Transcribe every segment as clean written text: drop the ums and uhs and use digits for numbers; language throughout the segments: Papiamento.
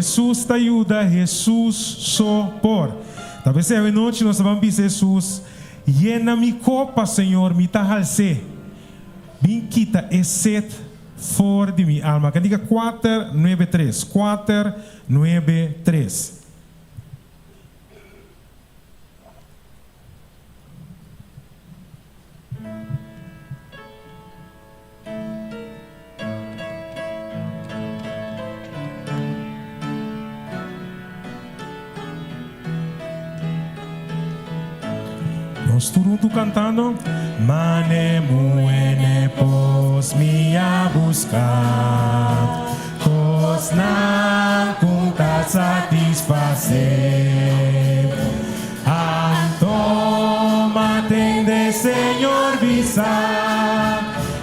Hesus ta yuda, Hesus so por. Ta p'esei awe nochi nos ta ban bisa Hesus, Yena mi kopa, Señor, mi ta hals'é. Bin kita e set for di mi alma. Kantika kuater nuebe tres, kuater nuebe tres. Nos tur huntu kantando. Mane muene pos mi a buska kosnan ku ta satisfasé. Anto m'atende Señor bisa,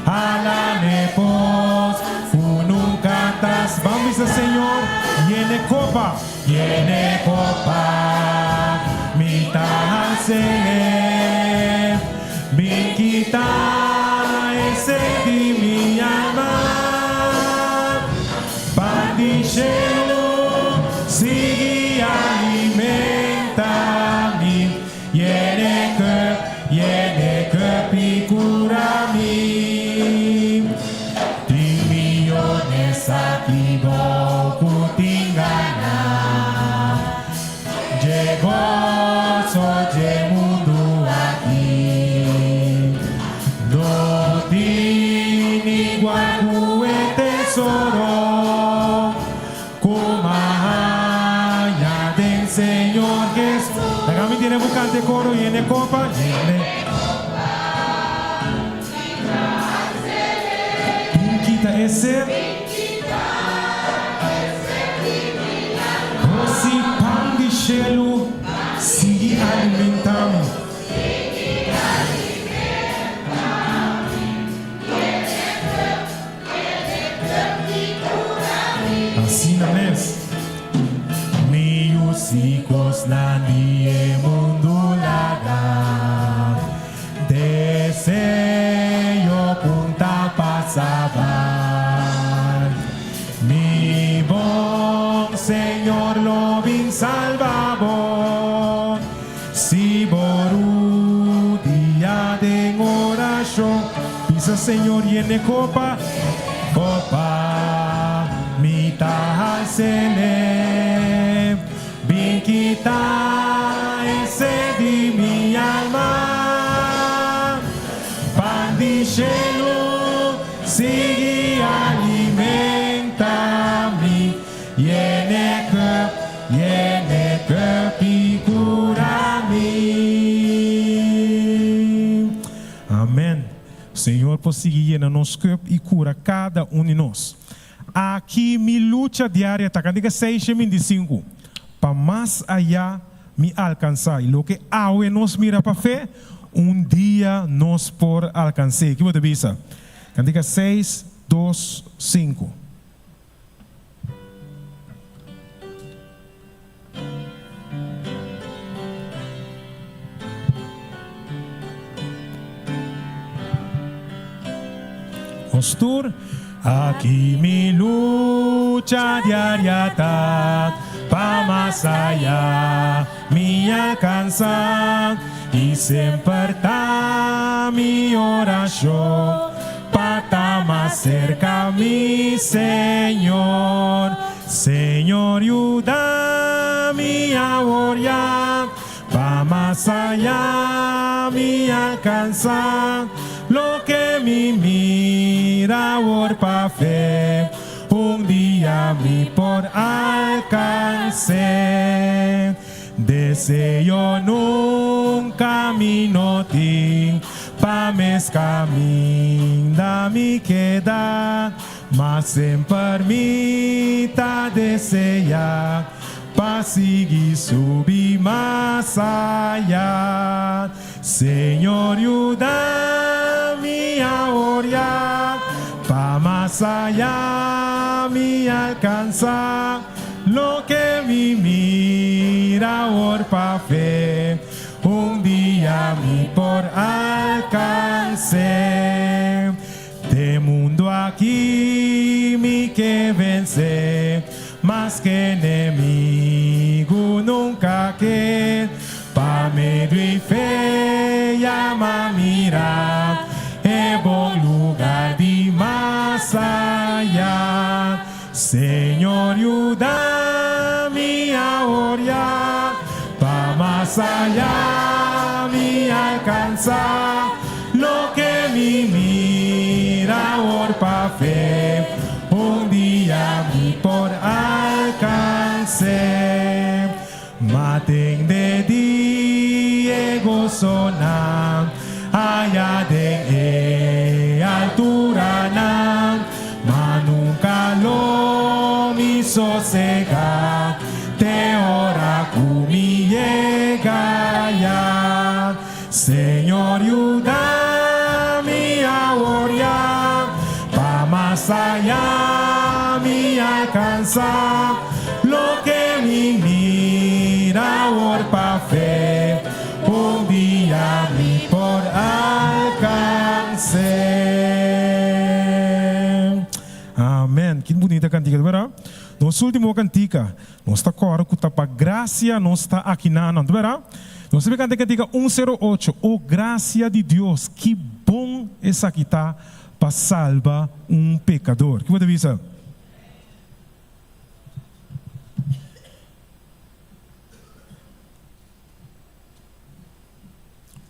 Hala n'e pos ku nunka ta. Ban bisa Señor, Yene kopa, yene kopa, mi ta hals'é, bin kita e sed di mi alma. Pan di shelu sigui alimenta mi, yene cup, yene cup i cura mi. Tin miyones aki bou cu tin gana dje goso dje mundu aki. No tin igual ku e tesoro ku m'a haña den Señor Jesús. Laga mi tene bo kanta e koro yene kopa, yene. Bin kita e set. Hosi pan di shelu sigui alimenta mi. Asina mes, mi yu si kosnan di e mundu laga, deseo kun ta pasa bai. Mi bon Señor lo bin salba bo. Si bo rudia den orashon, bisa Señor yene kopa, kopa, mi ta hals'ele, bin kita e sed di mi alma, pan di shelu sigui alimenta mi. Yene cup, yene cup y cura mi. Amen. Señor por sigui yena nos cup y cura cada un di nos. Aki mi lucha diaria ta cantica seis y 25. Pa mas aya mi alcansa y loke awe nos mira pa fe, un dia nos por alcans'e. Ki bo ta bisa? Cantica seis, dos, sinku. Nos tur aki mi lucha diaria ta pa mas aya mi alcansa y semper ta mi oracion Pa ta mas serka mi Señor. Señor yuda mi awor ya, pa mas aya mi alcansa loke mi mira awor pa fe, un dia mi por alcans'e. Deseo nunca mi no tin pa mes caminda mi keda, ma semper mi ta desea pa sigui subi mas aya. Señor yuda mi awor ya pa mas aya mi alcansa. Loke mi mira awor pa fe, un dia mi por alcans'é. T'e mundo aki mi ke vensé, maske n'e. Señor yuda mi awor ya, pa mas aya mi alcansa loke mi mira awor pa fe, un dia mi por alcanse. Ma tende di e gosonan aya den e alturanan, ma nunca lo mi sosega te ora cu mi yega aya. Señor yuda mi awor ya, pa mas aya mi alcansa loke mi mira awor pa fe, un dia mi por alcanse. Amen. Ki bunita cantica, berdad? Nos ultimo cantica. Nos ta kòrda ku ta pa grasia nos ta aki na nan, bèrda? Nos ta kanta e kantika un sero ocho, O grasia di Dios, ki bon esaki ta pa salba un pekador. Ki bo ta bisa?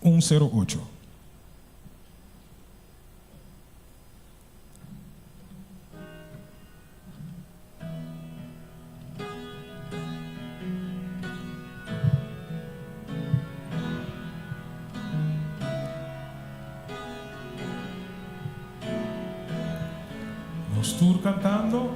Un sero ocho. Nos tur cantando.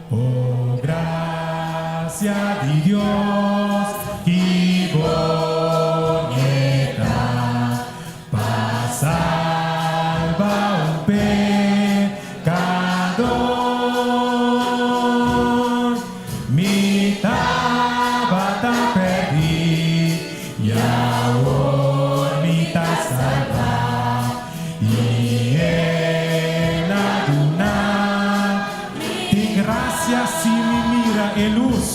Oh gracia di Dios, ki bon e ta. Pa salba un pecador, mi tabata perdí, i awor mi ta salbá, i El a duna mi gracia si mi mira e luz.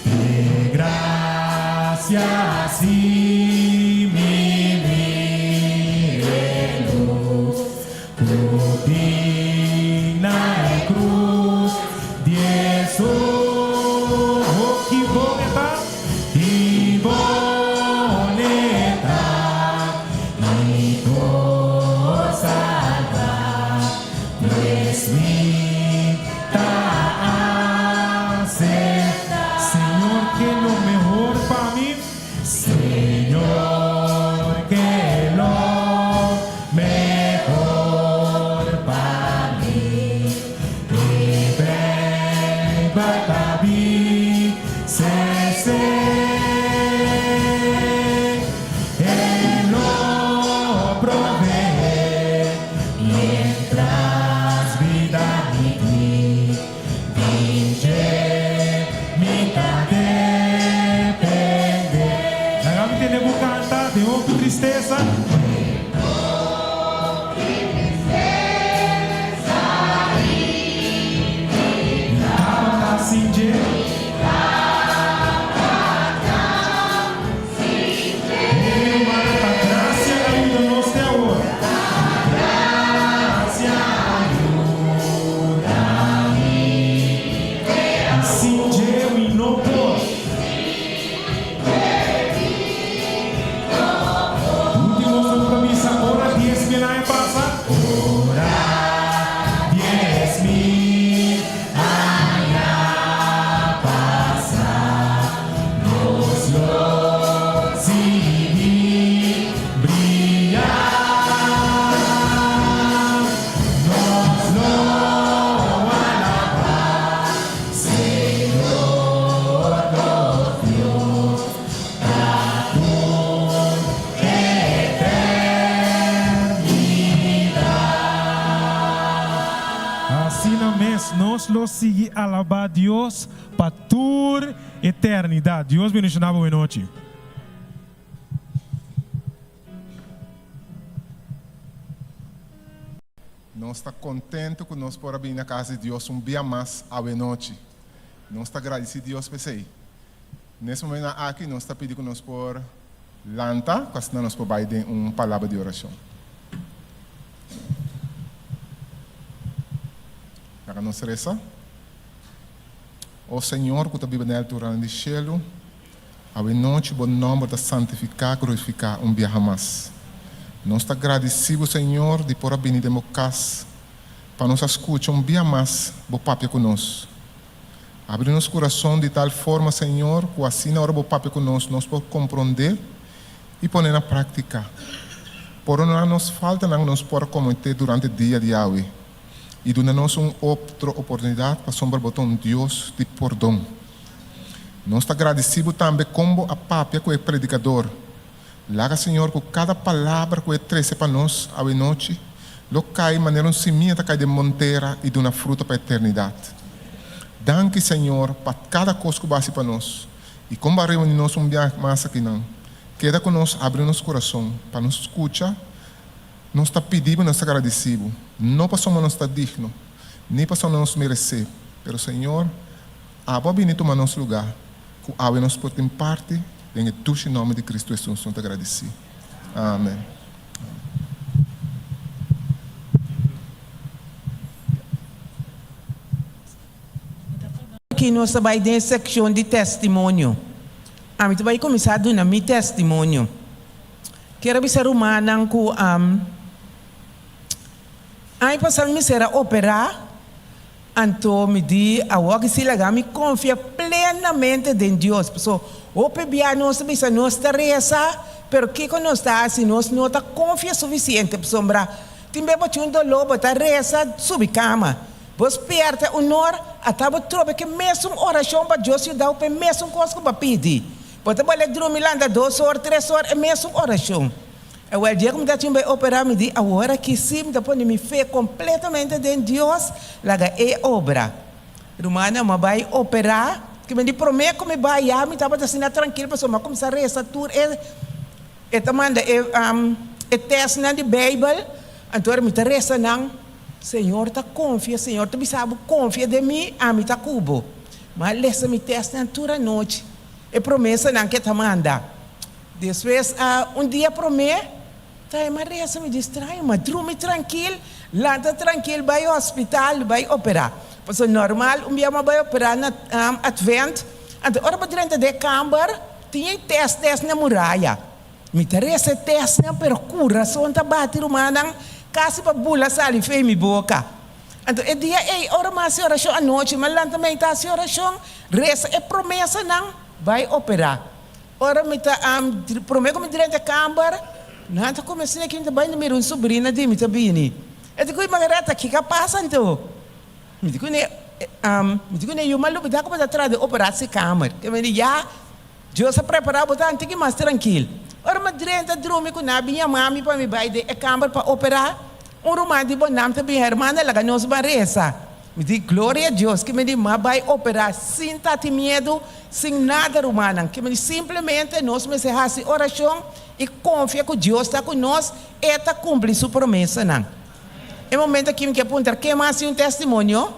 Te gracia si mi mire luz cu tin na e cruz di Hesus. Oh, ki bon e ta, ki bon e ta, mi por salba, pues mi Ta acepta. Señor ke lo mehor pa mi. Señor ke lo mehor pa mi. E Bijbel ta bisa esey. E lo provee. Mientras bida mi tin, di dje mi ta depende. Laga mi tende bo canta den hopi tristesa. Den hopi tristesa i Mi tabata sin dje. Mi tabata Hopi ruman ta gracia a yuda nos te awor. Gracia a yuda mi te awor. Sin dje mi no por. Ultimo son ta bisa ora 10,000 aña pasa. Ora 10,000 aña pasa. Nos lo sigui bria. Nos lo alabá Señor nos Dios pa tur eternidad. Asina mes nos lo sigui alabá Dios pa tur Eternidad. Dios bendiciona bo buenochi. Nos ta contento cu nos por a bini na casa di Dios un bia mas awenochi. Nos ta gradici Dios p'esey. Nes momentonan aki nos ta pidi cu nos por lanta cu asina nos por bay den un palabra di oracion. Laga nos reza. O Señor, ku ta biba den alturanan di shelu, awe nochi Bo nòmber ta santifiká, glorifiká un biaha mas. Nos ta gradisí Bo, Señor, di por a bini den Bo kas pa nos a skucha un bia mas Bo papia ku nos. Abri nos kurason di tal forma, Señor, ku asina ora Bo papia ku nos, nos por komprondé i pone na práktika. Pordoná nos faltanan ku nos por a kometé durante dia di awe. I duna nos un otro oportunidat pasobra bo ta un Dios di pordon. Nos ta gradisí bo tambe kon bo a papia ku e predikador. Laga, Señor, ku kada palabra ku e trese pa nos awe nochi lo kai manera un simia ta kai den bon tera i duna fruta pa eternidat. Danki, Señor, pa kada kos ku bo hasi pa nos i kon bo a reuní nos un biaha mas akinan. Keda ku nos, abri nos kurason pa nos skucha. Nos ta pidi bo, nos ta gradisí bo, no pasobra nos ta digno, ni pasobra nos meresé, pero Señor, abo a bini tuma nos lugá, ku awe nos por tin parti den e dushi nòmber di Kristu Hesus nos ta gradisí. Amen. Aki nos ta bai den e sekshon di testimonio. Ami ta bai kuminsá duna mi testimonio. Kier a bisa rumannan ku aña pasá mi mester a operá, anto mi di awor ki si laga mi konfia plenamente den Dios. Pasobra hopi bia nos ta bisa nos ta resa, pero kiko nos ta hasi? Nos no ta konfia sufisiente pasobra tin bes bo tin un doló bo ta resa subi kama, bo spièrta un or ata bo trobe ke mesun orashon pa Dios yuda bo pa e mesun kos ku bo a pidi. Bo ta bole drumi lanta dos or, tres or e mesun orashon. Awel dia ku mi ta tin bai operá mi di awor aki sí mi ta pone mi fe kompletamente den Dios laga e obra. Rumannan mi a bai operá ki mi di promé ku mi bai ya mi tabata asina trankil pasobra mi a kuminsá resa tur e e ta manda e e tèstnan di beibel anto ora mi ta resa nan Señor ta konfia Señor ta bisa bo konfia den mi ami ta ku bo. Mi a lesa mi tèstnan tur anochi. E promesanan ke ta manda. Despues a un dia prome ta e ma resa mi di straño ma drumi trankil lanta trankil bai hospital bai opera pasobra normal un bia bo a bai opera na advent anto ora bo drenta den e kamber tin e test test na muraya mi ta resa e testnan pero kurason ta bati rumannan kasi pa bula sali fei mi boka. Anto e dia ei, ora mi a hasi orashon anochi, mi a lanta mi ta hasi orashon, resa e promesanan, bai operá. Ora mi ta promé ku mi drenta e kamber, nan ta kuminsá siña ki mi ta bai mira un subrina di mi ta bini. E ta ku Margareta, kiko a pasa anto? Mi di kuné, mi di kuné, yu mi a lubidá ku bo ta traha den operatiekamer. E mi di, ya, Dios a prepará bo tantu ki mas trankil. Ora mi a drenta drumi ku nan a bin yama mi pa mi bai den e kamber pa operá, un ruman di bo nam ta bin, Hermana, laga nos ban resa. Mi di, Gloria a Dios, ke mi di, m'a bai operá sin ta tin miedu, sin nada, rumannan. Ke mi di, simplemente nos mester hasi orashon i konfia ku Dios ta ku nos, E ta kumpli Su promesanan. E momento aki mi ke puntra, Ken mas tin un testimonio?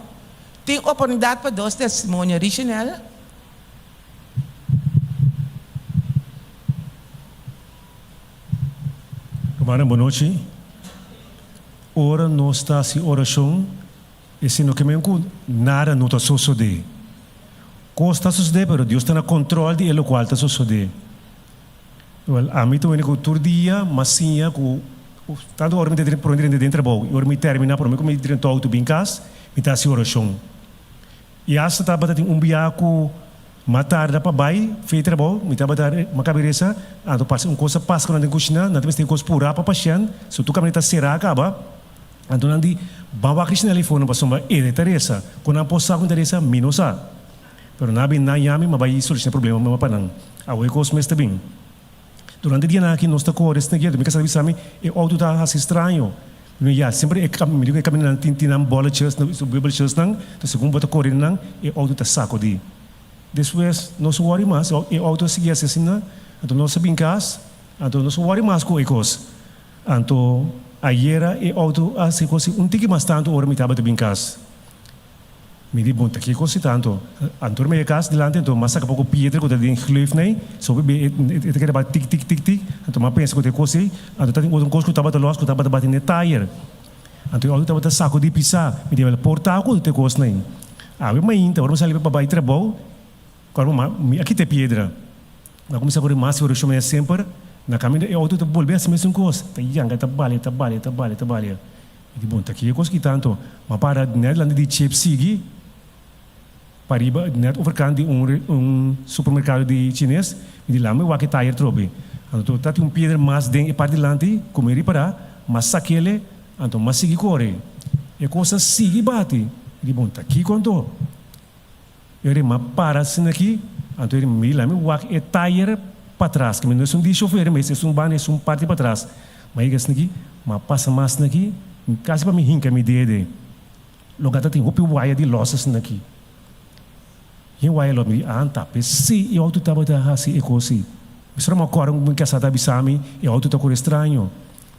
Tin oportunidat pa dos testimonio, Richenel? Rumannan, bon nochi. Ora nos ta hasi orashon, esei no ke men ku nada no ta sosodé. Kos ta sosodé, pero Dios ta na kontròl di e lokual ta sosodé. Wèl, ami ta wende ku tur dia m'a siña ku tantu ora mi ta promé drenta den trabou i ora mi terminá promé ku mi drenta outo bin kas, mi ta hasi orashon. I asta tabata tin un bia ku m'a tarda pa bai fe trabou, mi tabata m'a kabi resa, anto parse un kos a pasa ku nan den kushina, nan ta mester kos purá pa pashènt, so tur kaminda ta será kaba, anto nan di, Ban wak Kristina Lifono pasobra e ta resa, ku nan por sa ku mi ta resa, mi no sa. Pero nan a bin nan yami, m'a bai solushoná e problema m'a pa nan. Awe e kos mester bin. Durante dianan aki nos ta kore snegel, mi kasá ta bisa mi e outo ta hasi straño. Mi ya, semper e mi di ku e kamindanan tin tin nan bòlletjes, su bubbeltjesnan, enton segun bo ta kore nan e outo ta sakudí. Despues nos wòri mas, e outo a sigui hasi asina, anto nos a bin kas, anto nos wòri mas ku e kos. Anto ayera e outo a hasi kos un tiki mas tantu ora mi tabata bin kas. Mi di, Bon, ta kiko si tanto? Anto mi e kas dilanti, anto m'a saka poko piedra ku ta den gleuf nei, so e e ta keda bati tik tik tik tik, anto m'a pensa ku ta e kos ei, anto ta tin otro kos ku tabata lòs ku tabata bati n'e tayer. Anto e outo tabata sakudí pisá, mi di, Por ta ku ta e kos nei. Awe mainta ora mi sali pa bai trabou, kòrda mi mi a kita e piedra. Mi a kuminsá kore mas i orashon manera semper. Na kaminda e outo ta bolbe hasi mesun kos, ta yanga, ta balia, ta balia, ta balia, ta balia. Mi di, bon, ta ki e kos ki tantu? Mi a para nèt dilanti di chip sigui pariba, nèt overkant di un un supermerkado di chines. Mi di, lami wak e tayer trobe. Anto ta tin un piedra mas den e parti dilanti ku mi ripará, mi a sak'el. Anto m'a sigui kore. E kos a sigui bati. Mi di, Bon, ta kiko anto? E ri m'a para asina aki. Anto e ri mi laga mi wak e tayer patras, ke mi no esun di shofer mes, esun banda, esun parti patras. M'a yega asina aki, m'a pasa mas asina aki, kasi pa mi hinka mi dede. Loga ta tin hopi waya di lòs asina aki. Yen waya lòs? Mi di, Ah, ta p'esei e outo tabata hasi e kos ei. Mi solo m'a kòrda ku mi kasá ta bisa mi e outo ta kore straño.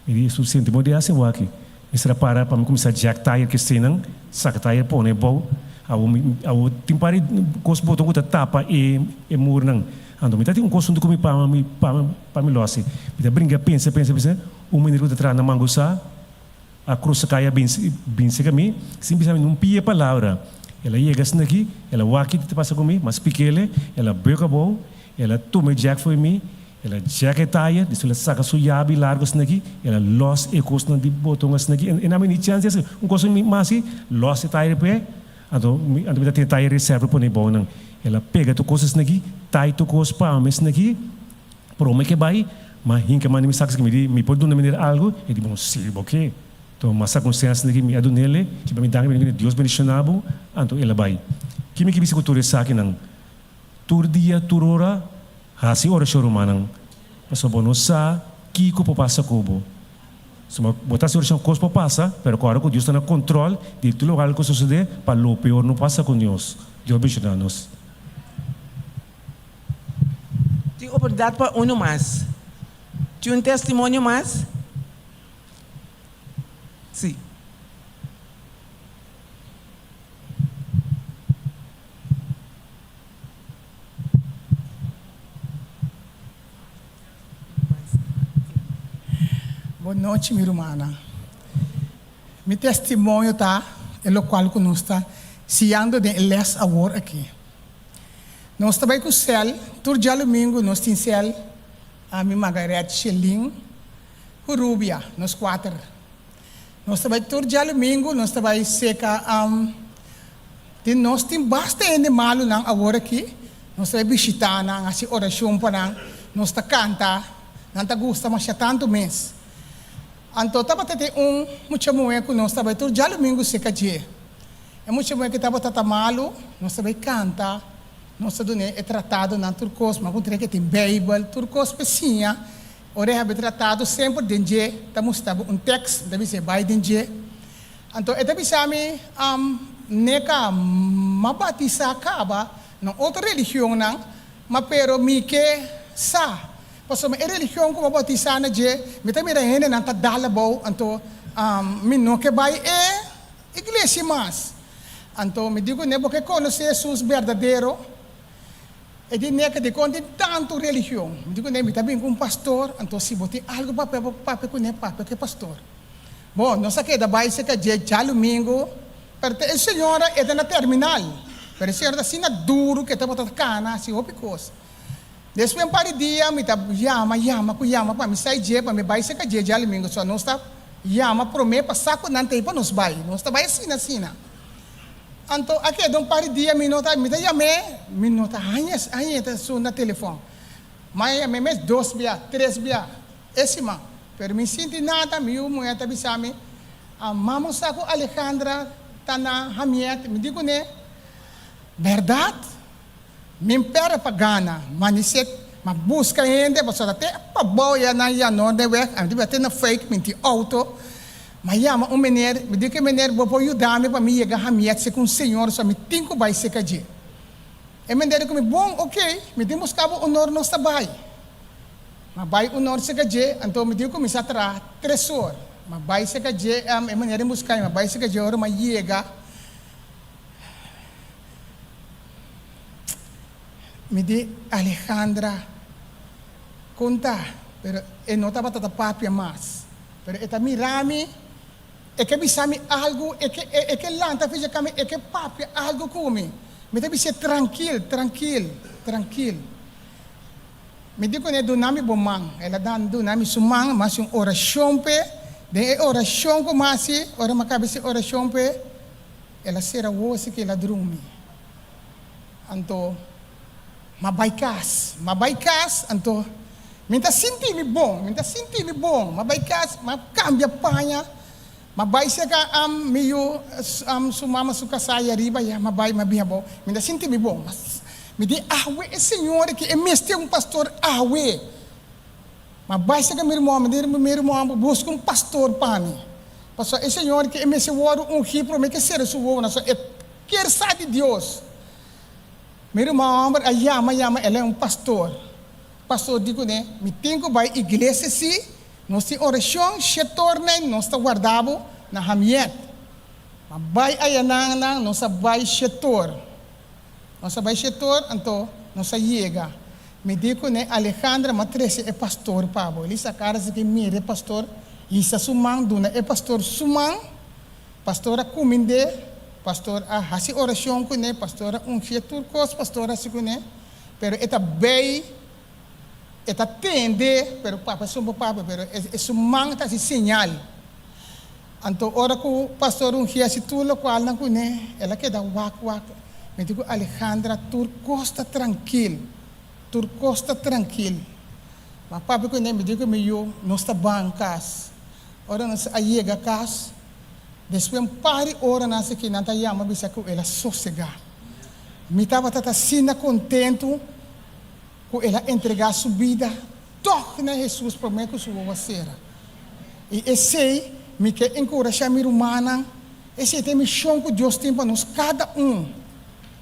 Mi di, Suficiente bo di hasi awaki. Mi sera para pa mi cuminsa jack tire ke eseinan, saca tire pone abou. Awo mi awo tin par di cos boton cu ta tapa e e murnan. Anto mi ta tin un cos hunto cu mi pa mi pa pa mi lo hasi. Mi ta bringa pensa pensa pensa, un meneer cu ta traha na Mangusa a crusa caya bin bin cerca mi sin bisa mi nun pia palabra. El a yega asina aki, el a wak kiko ta pasa cu mi, mi a spik'ele, el a buk abou, el a tuma e jack for mi. El a jek e tayer, despues el a saka su yabi largu asina aki, el a lòs e kosnan di boton asina aki, e na mi ni chèns di hasi un kos mi mas aki, lòs e tayer p'e, anto mi anto mi ta tene tayer reserva pone bou nan. El a pega tur kos asina aki, tai tur kos pa mi asina aki, prome ke bai, ma hinka manda mi saka asina ki, mi di, mi por duna meneer algu? E di, bon, si bo ke. Anto mi a saka un sèn asina aki, mi a dun'el, ki pa mi danki, mi di, Dios bendishoná bo, anto el a bai. Ki mi ke bisa ku tur esakinan? Tur dia, tur ora, hasi orashon rumannan, pasobra bo no sa kiko por pasa ku bo. Suma bo ta hasi orashon kos por pasa, pero kòrda ku Dios ta na kontròl di tur loke ku sosodé pa lo peor no pasa ku nos. Dios benshoná nos. Tin oportunidat pa unu mas. Tin un testimonio mas? Sí. Bon nochi mi rumannan. Mi testimonio ta e lokual ku nos ta siando den e les awor aki. Nos ta bai ku sèl, tur djalumingu nos tin sèl, ami, Margaret, Shelin ku Rubia, nos kuater. Nos ta bai tur djalumingu, nos ta bai seka Tin nos tin basta hende malunan awor aki, nos ta bai bishitá nan, hasi orashon pa nan, nos ta kanta, nan ta gusta masha tantu mes. Anto tabata tin un mucha muhé ku nos ta bai tur djalumingu seka dje. E mucha muhé ki tabata ta malu, nos ta bai kanta, nos ta dun'é e tratadonan tur kos, ma ku un treke tin Beibel, tur kos pa e siña. Ora e habi tratado semper den dje ta mustra bo un tèks, ta bis'é bai den dje. Anto e ta bisa mi, Neka, m'a batisá kaba na otro religionnan, ma pero mi ke sa, pasobra e religion ku m'a batisá na dje, mi ta mira hendenan ta dal abou, anto mi no ke bai e iglesia mas. Anto mi di kuné, Bo ke konosé Hesus berdadero? E di, Neka, dikon tin tantu religion? Mi di kuné, Mi ta bin ku un pastor, anto si bo tin algu papia, bo papia kuné, papia ku e pastor. Bon, nos a keda bai serka dje djalumingu, pero ta e señora e ta na terminal, pero e señora ta asina duru ku e tabata ta kana hasi hopi kos. Despues un par di dia mi ta yama, yama ku yama pa mi sai dje pa mi bai serka dje djalumingu, so nos ta yama promé pa sa ku nan ta ei pa nos bai, nos ta bai asina asina. Anto a keda un par di dia mi no ta, mi ta yam'é, mi no ta haña hañ'é ta su na telefòn. Ma e yam'é mes dos bia, tres bia. E siman, pero mi sinti nada, mi yu muhé ta bisa mi, A mama sa ku Alejandra ta na Hamiet? Mi di kuné, Bèrdat? Mi pèrdè pa gana, ma ni set, ma buska hende, pasobra te pabou ya nan ya Noorderweg, ami ta bira te na Fuik, mi tin outo, ma yama un meneer, mi di ku e meneer, bo por yuda mi pa mi yega Hamiet serka un señor, pasobra mi tin ku bai serka dje. E meneer di ku mi, Bon, okey, mi tin buska bo honor, nos ta bai. M'a bai un or serka dje, anto mi tin ku kuminsá traha tres or. M'a bai serka dje, e manera di buska mi, m'a bai serka dje ora m'a yega, mi di, Alejandra, kon ta? Pero e no tabata ta papia mas, pero e ta mira mi. E ke bisa mi algu, e ke e ke lanta fija ka mi, e ke papia algu ku mi. Mi ta bis'é, Trankil, trankil, trankil. Mi di kuné, Duna mi bo man. El a dan duna mi su man, mi hasi un orashon p'e. Den e orashon ku mi hasi, ora mi a kaba hasi orashon p'e, el a sera wosi ku el a drumi. Anto mi a bai kas, mi a bai kas, anto mi ta sinti mi bon, mi ta sinti mi bon. Mi a bai kas, mi a kambia paña, mi a bai serka mi yu, su mama su kasá ei ariba, ya mi a bai, mi a bin abou. Mi ta sinti mi bon. Mi di, Awe e señor aki, e mester un pastor awe. Mi a bai serka mi ruman, mi di mi ruman, Buska un pastor pa mi, pasobra e señor aki e mester wòrdu ungí promé ke sera su wowonan, so e Kier sa di Dios. Mi ruman homber a yama yama el un pastor. Pastor di kuné, Mi tin ku bai iglesia si, nos tin orashon shetornan nos ta warda bo na Hamiet. Ma bai ayanan nan nos a bai shetor. Nos a bai shetor anto nos a yega. Mi di kuné, Alejandra m'a trese e pastor pa bo. El hisa kara si ke mira e pastor, hisa su man duna e pastor su man. Pastor a kumind'é, pastor a hasi orashon kuné, pastor a ungié tur kos pastor a hasi kuné, pero e ta bei, e ta tende, pero papia esun por papia, pero e su man ta hasi señal. Anto ora ku pastor ungié hasi tur lokualnan kuné, el a keda wak wak, mi di ku Alejandra tur kos ta trankil, tur kos ta trankil. Ma papia kuné, mi di ku mi yu, nos ta ban kas. Ora nos a yega kas, despues un par di ora nan seki nan ta yama bisa ku el a sosegá. Mi tabata ta asina kontentu ku el a entregá su bida tòg na Hesus promé ku su wowo a sera. I esei mi ke enkurashá mi rumannan, esei ta e mishon ku Dios tin pa nos kada un,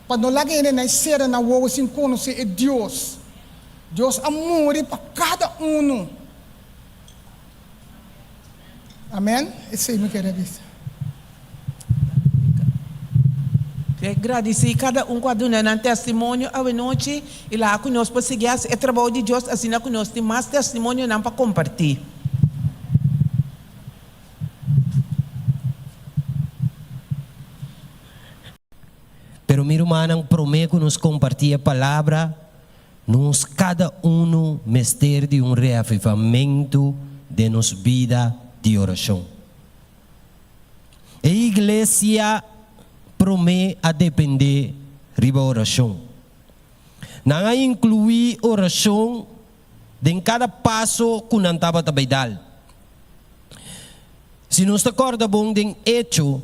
pa no laga hende nan sera nan wowo sin konosé e Dios. Dios a muri pa kada unu. Amen, esei mi kere bisa. Ke gradisí kada un ku a duna nan testimonio awenochi i laga ku nos por sigui hasi e trabou di Dios asina ku nos tin mas testimonionan pa kompartí. Pero mi rumannan, promé ku nos kompartí e palabra, nos kada unu mester di un reavivamentu den nos bida di orashon. E iglesia promé a dependé riba orashon. Nan a inkluí orashon den kada paso ku nan tabata bai dal. Si nos ta kòrda bon den Echo,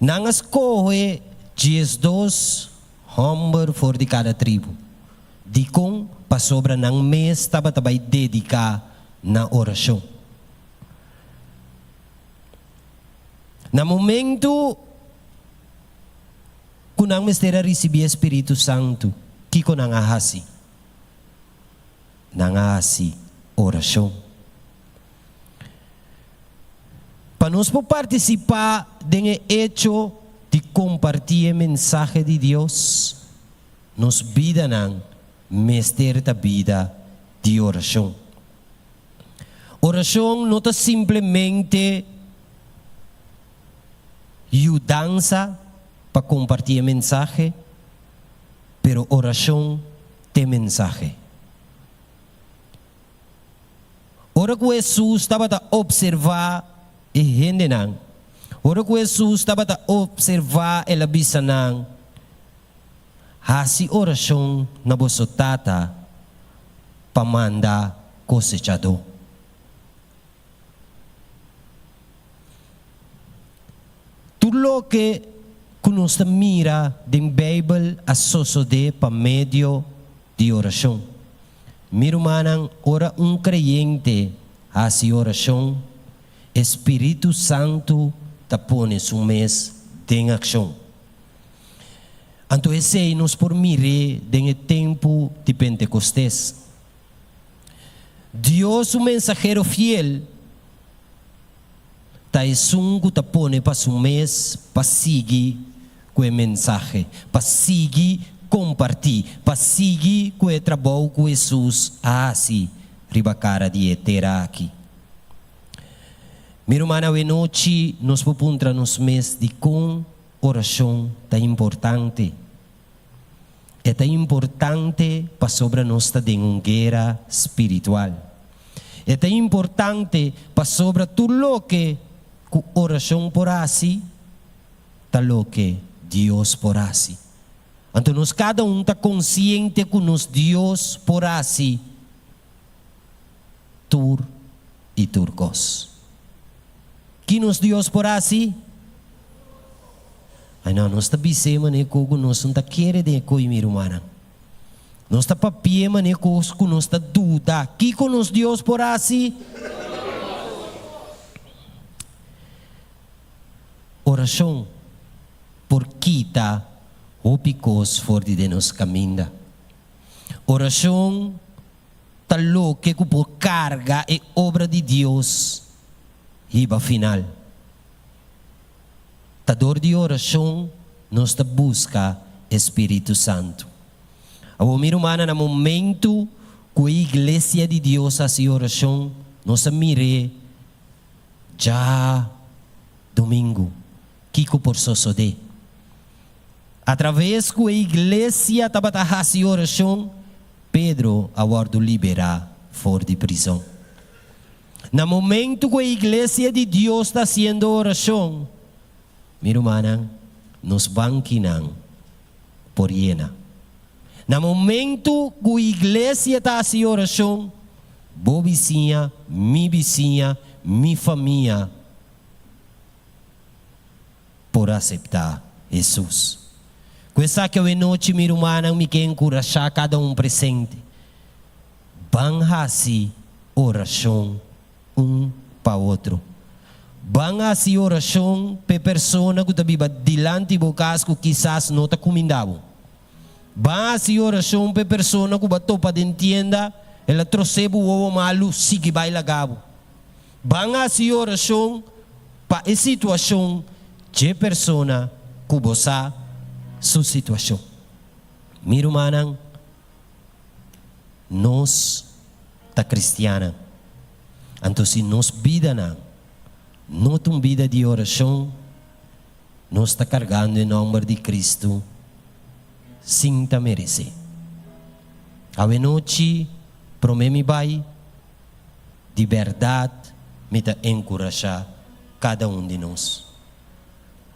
Nan a skohe diesdos hòmber for di kada tribu. Dikon? Pasobra nan mes tabata bai dediká na orashon. Na momentu ku nan mester a risibí e spiritu santu, kiko nan a hasi? Nan a hasi orashon. Pa nos por partisipá den e echo di kompartí e mensahe di Dios, nos bidanan mester ta bida di orashon. Orashon no ta simplemente yudansa pa kompartí e mensahe, pero orashon t'e mensahe. Ora ku Hesus tabata opservá e hendenan, ora ku Hesus tabata opservá el a bisa nan, Hasi orashon na boso Tata pa manda kosechadó. Tur loke ku nos ta mira den Beibel a sosodé pa medio di orashon. Mi rumannan, ora un kreyente hasi orashon, e spiritu santu ta pone su mes den akshon. Anto esei nos por mir'é den e tempu di Pentekostes. Dios su mensahero fiel ta esun ku ta pone pa su mes pa sigui ku e mensahe, pa sigui kompartí, pa sigui ku e trabou ku Hesus a hasi riba kara di e tera aki. Mi ruman awenochi nos por puntra nos mes dikon orashon ta importante. E ta importante pasobra nos ta den un guera spiritual. E ta importante pasobra tur loke ku orashon por hasi ta loke Dios por hasi. Anto nos kada un ta konsiente ku nos Dios por hasi tur i tur kos. Ki nos Dios por hasi? Ai no, nos ta bis'é manera ku ku nos no ta kere den e koi, mi rumannan. Nos ta papi'é manera kos ku nos ta duda. Kiko nos Dios por hasi? Orashon por kita hopi kos for di den nos kaminda. Orashon ta loke ku por karga e obra di Dios hiba final. Ta dor di orashon nos ta buska e Spiritu Santu. Awor mi rumannan, na momentu ku e iglesia di Dios hasi orashon, nos a mir'é dja domingu kiko por sosodé. Atraves ku e iglesia tabata hasi orashon, Pedro a wòrdu liberá for di prizon. Na momentu ku e iglesia di Dios ta hasiendo orashon, mi rumannan, nos bankinan por yena. Na momentu ku iglesia ta hasi orashon, bo bisiña, mi bisiña, mi famia por aseptá Hesus. Ku esaki awenochi, mi rumannan, mi ke enkurashá kada un presente. Ban hasi orashon un pa otro. Ban hasi orashon p'e persona ku ta biba dilanti bo kas ku kisas no ta kuminda bo. Ban hasi orashon p'e persona ku bo a topa den tienda, el a trose bo wowo malu, sigui bai laga bo. Ban hasi orashon pa e situashon dje persona ku bo sa su situashon. Mi rumannan, nos ta kristiannan. Anto si nos bidanan no ta un bida di orashon, nos ta kargando e nòmber di Kristu sin ta meresé. Awenochi promé mi bai, di bèrdat mi ta enkurashá kada un di nos.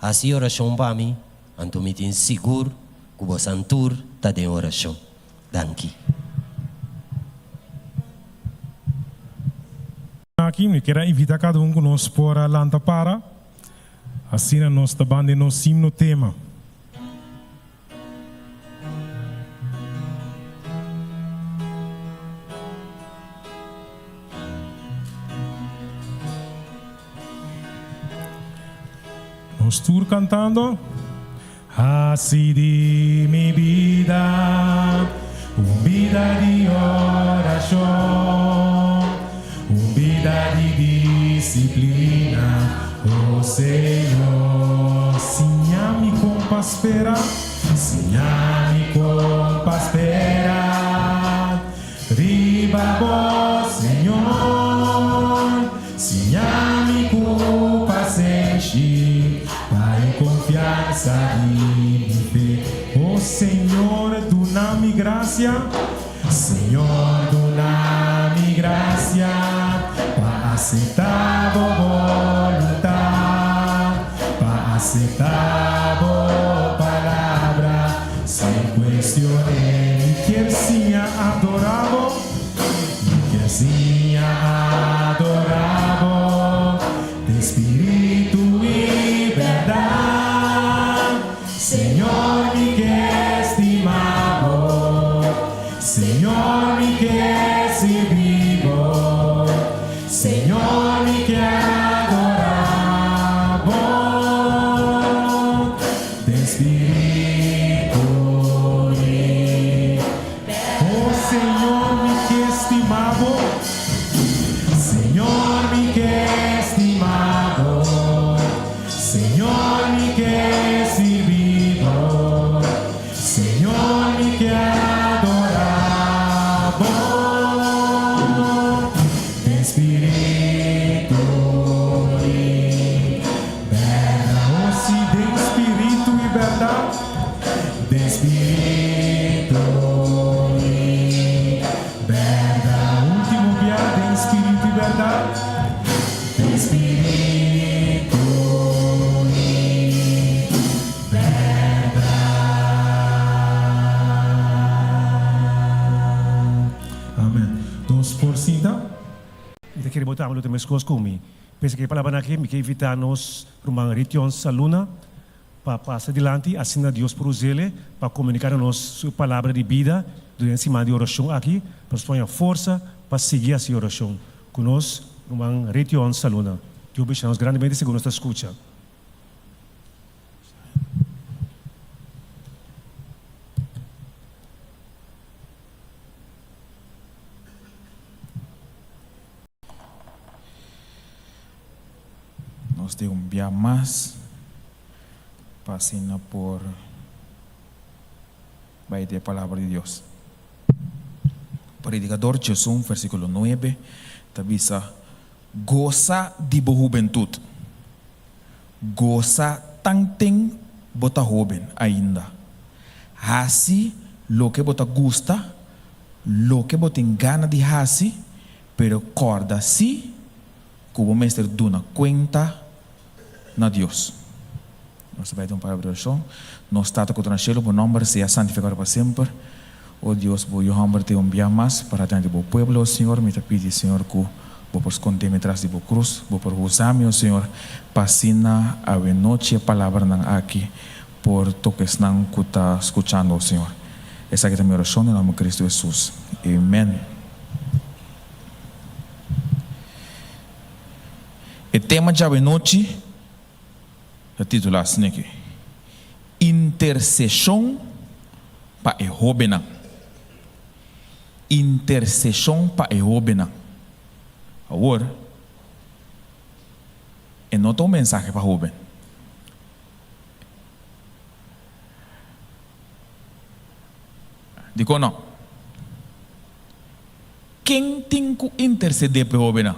Hasi orashon pa mi, anto mi tin sigur ku bosan tur ta den orashon. Danki. Aki mi kier a invita kada un ku nos por a lanta para, asina nos ta ban den nos himno tema. Nos tur cantando. Haci di mi bida un bida di oracion, un bida di disciplina, oh Señor. Siña mi con pa spera, siña mi con pa spera. Riba bo, Señor, siña mi ku pasenshi pa e konfiansa di mi fe. O Señor, duna mi grasia, Señor, duna mi grasia pa aseptá bo boluntat, pa aseptá bo palabra sin kuestion'é. Mi kier siña adorá bo, mi kier siña adorá bo den spiritu i bèrdat. Señor, mi ke stima bo, Señor, mi ke sirbi bo, Señor, mi ke adorá bo den spiritu i Oh Señor mi ke stima bo, Señor mi ke stima bo, Señor mi ke sirbi bo, Señor mi ke adora bo den spiritu i. Abo lo ta meskos ku mi. P'esei ku e palabranan aki mi ke invitá nos ruman Rition Saluna pa pasa dilanti, asina Dios por us'el pa komuniká na nos su palabra di bida durante e siman di orashon aki, pa nos por haña forsa pa sigui hasi orashon ku nos ruman Rition Saluna. Dios bishita nos grandemente segun nos ta skucha. Nos tin un bia mas pa asina por bai di e Palabra di Dios. Predikador 11 versíkulo 9 ta bisa, Gosa di bo hubentut. Gosa tanten bo ta hóben ainda. Hasi loke bo ta gusta, loke bo tin gana di hasi, pero kòrda sí ku bo mester duna kuenta na Dios. Nos ta bai den un palabra di orashon. Nos Tata ku ta na shelu, bo nòmber sea santifikado pa semper. O Dios, bo Yu hòmber tin un bia mas para dianti bo pueblo, o Señor. Mi ta pidi, Señor, ku bo por skonde mi tras di bo krus. Bo por usa mi, o Señor, pa asina awenochi e palabranan aki por toka esnan ku ta skuchando, o Señor. Esaki ta mi orashon den nòmber Kristu Hesus. Amen. E tema djawe nochi ta titulá asina aki, Interseshon pa e hóbennan. Interseshon pa e hóbennan. Awor, e no ta un mensahe pa hóben. Dikon no? Ken tin ku intersedé pa e hóbennan?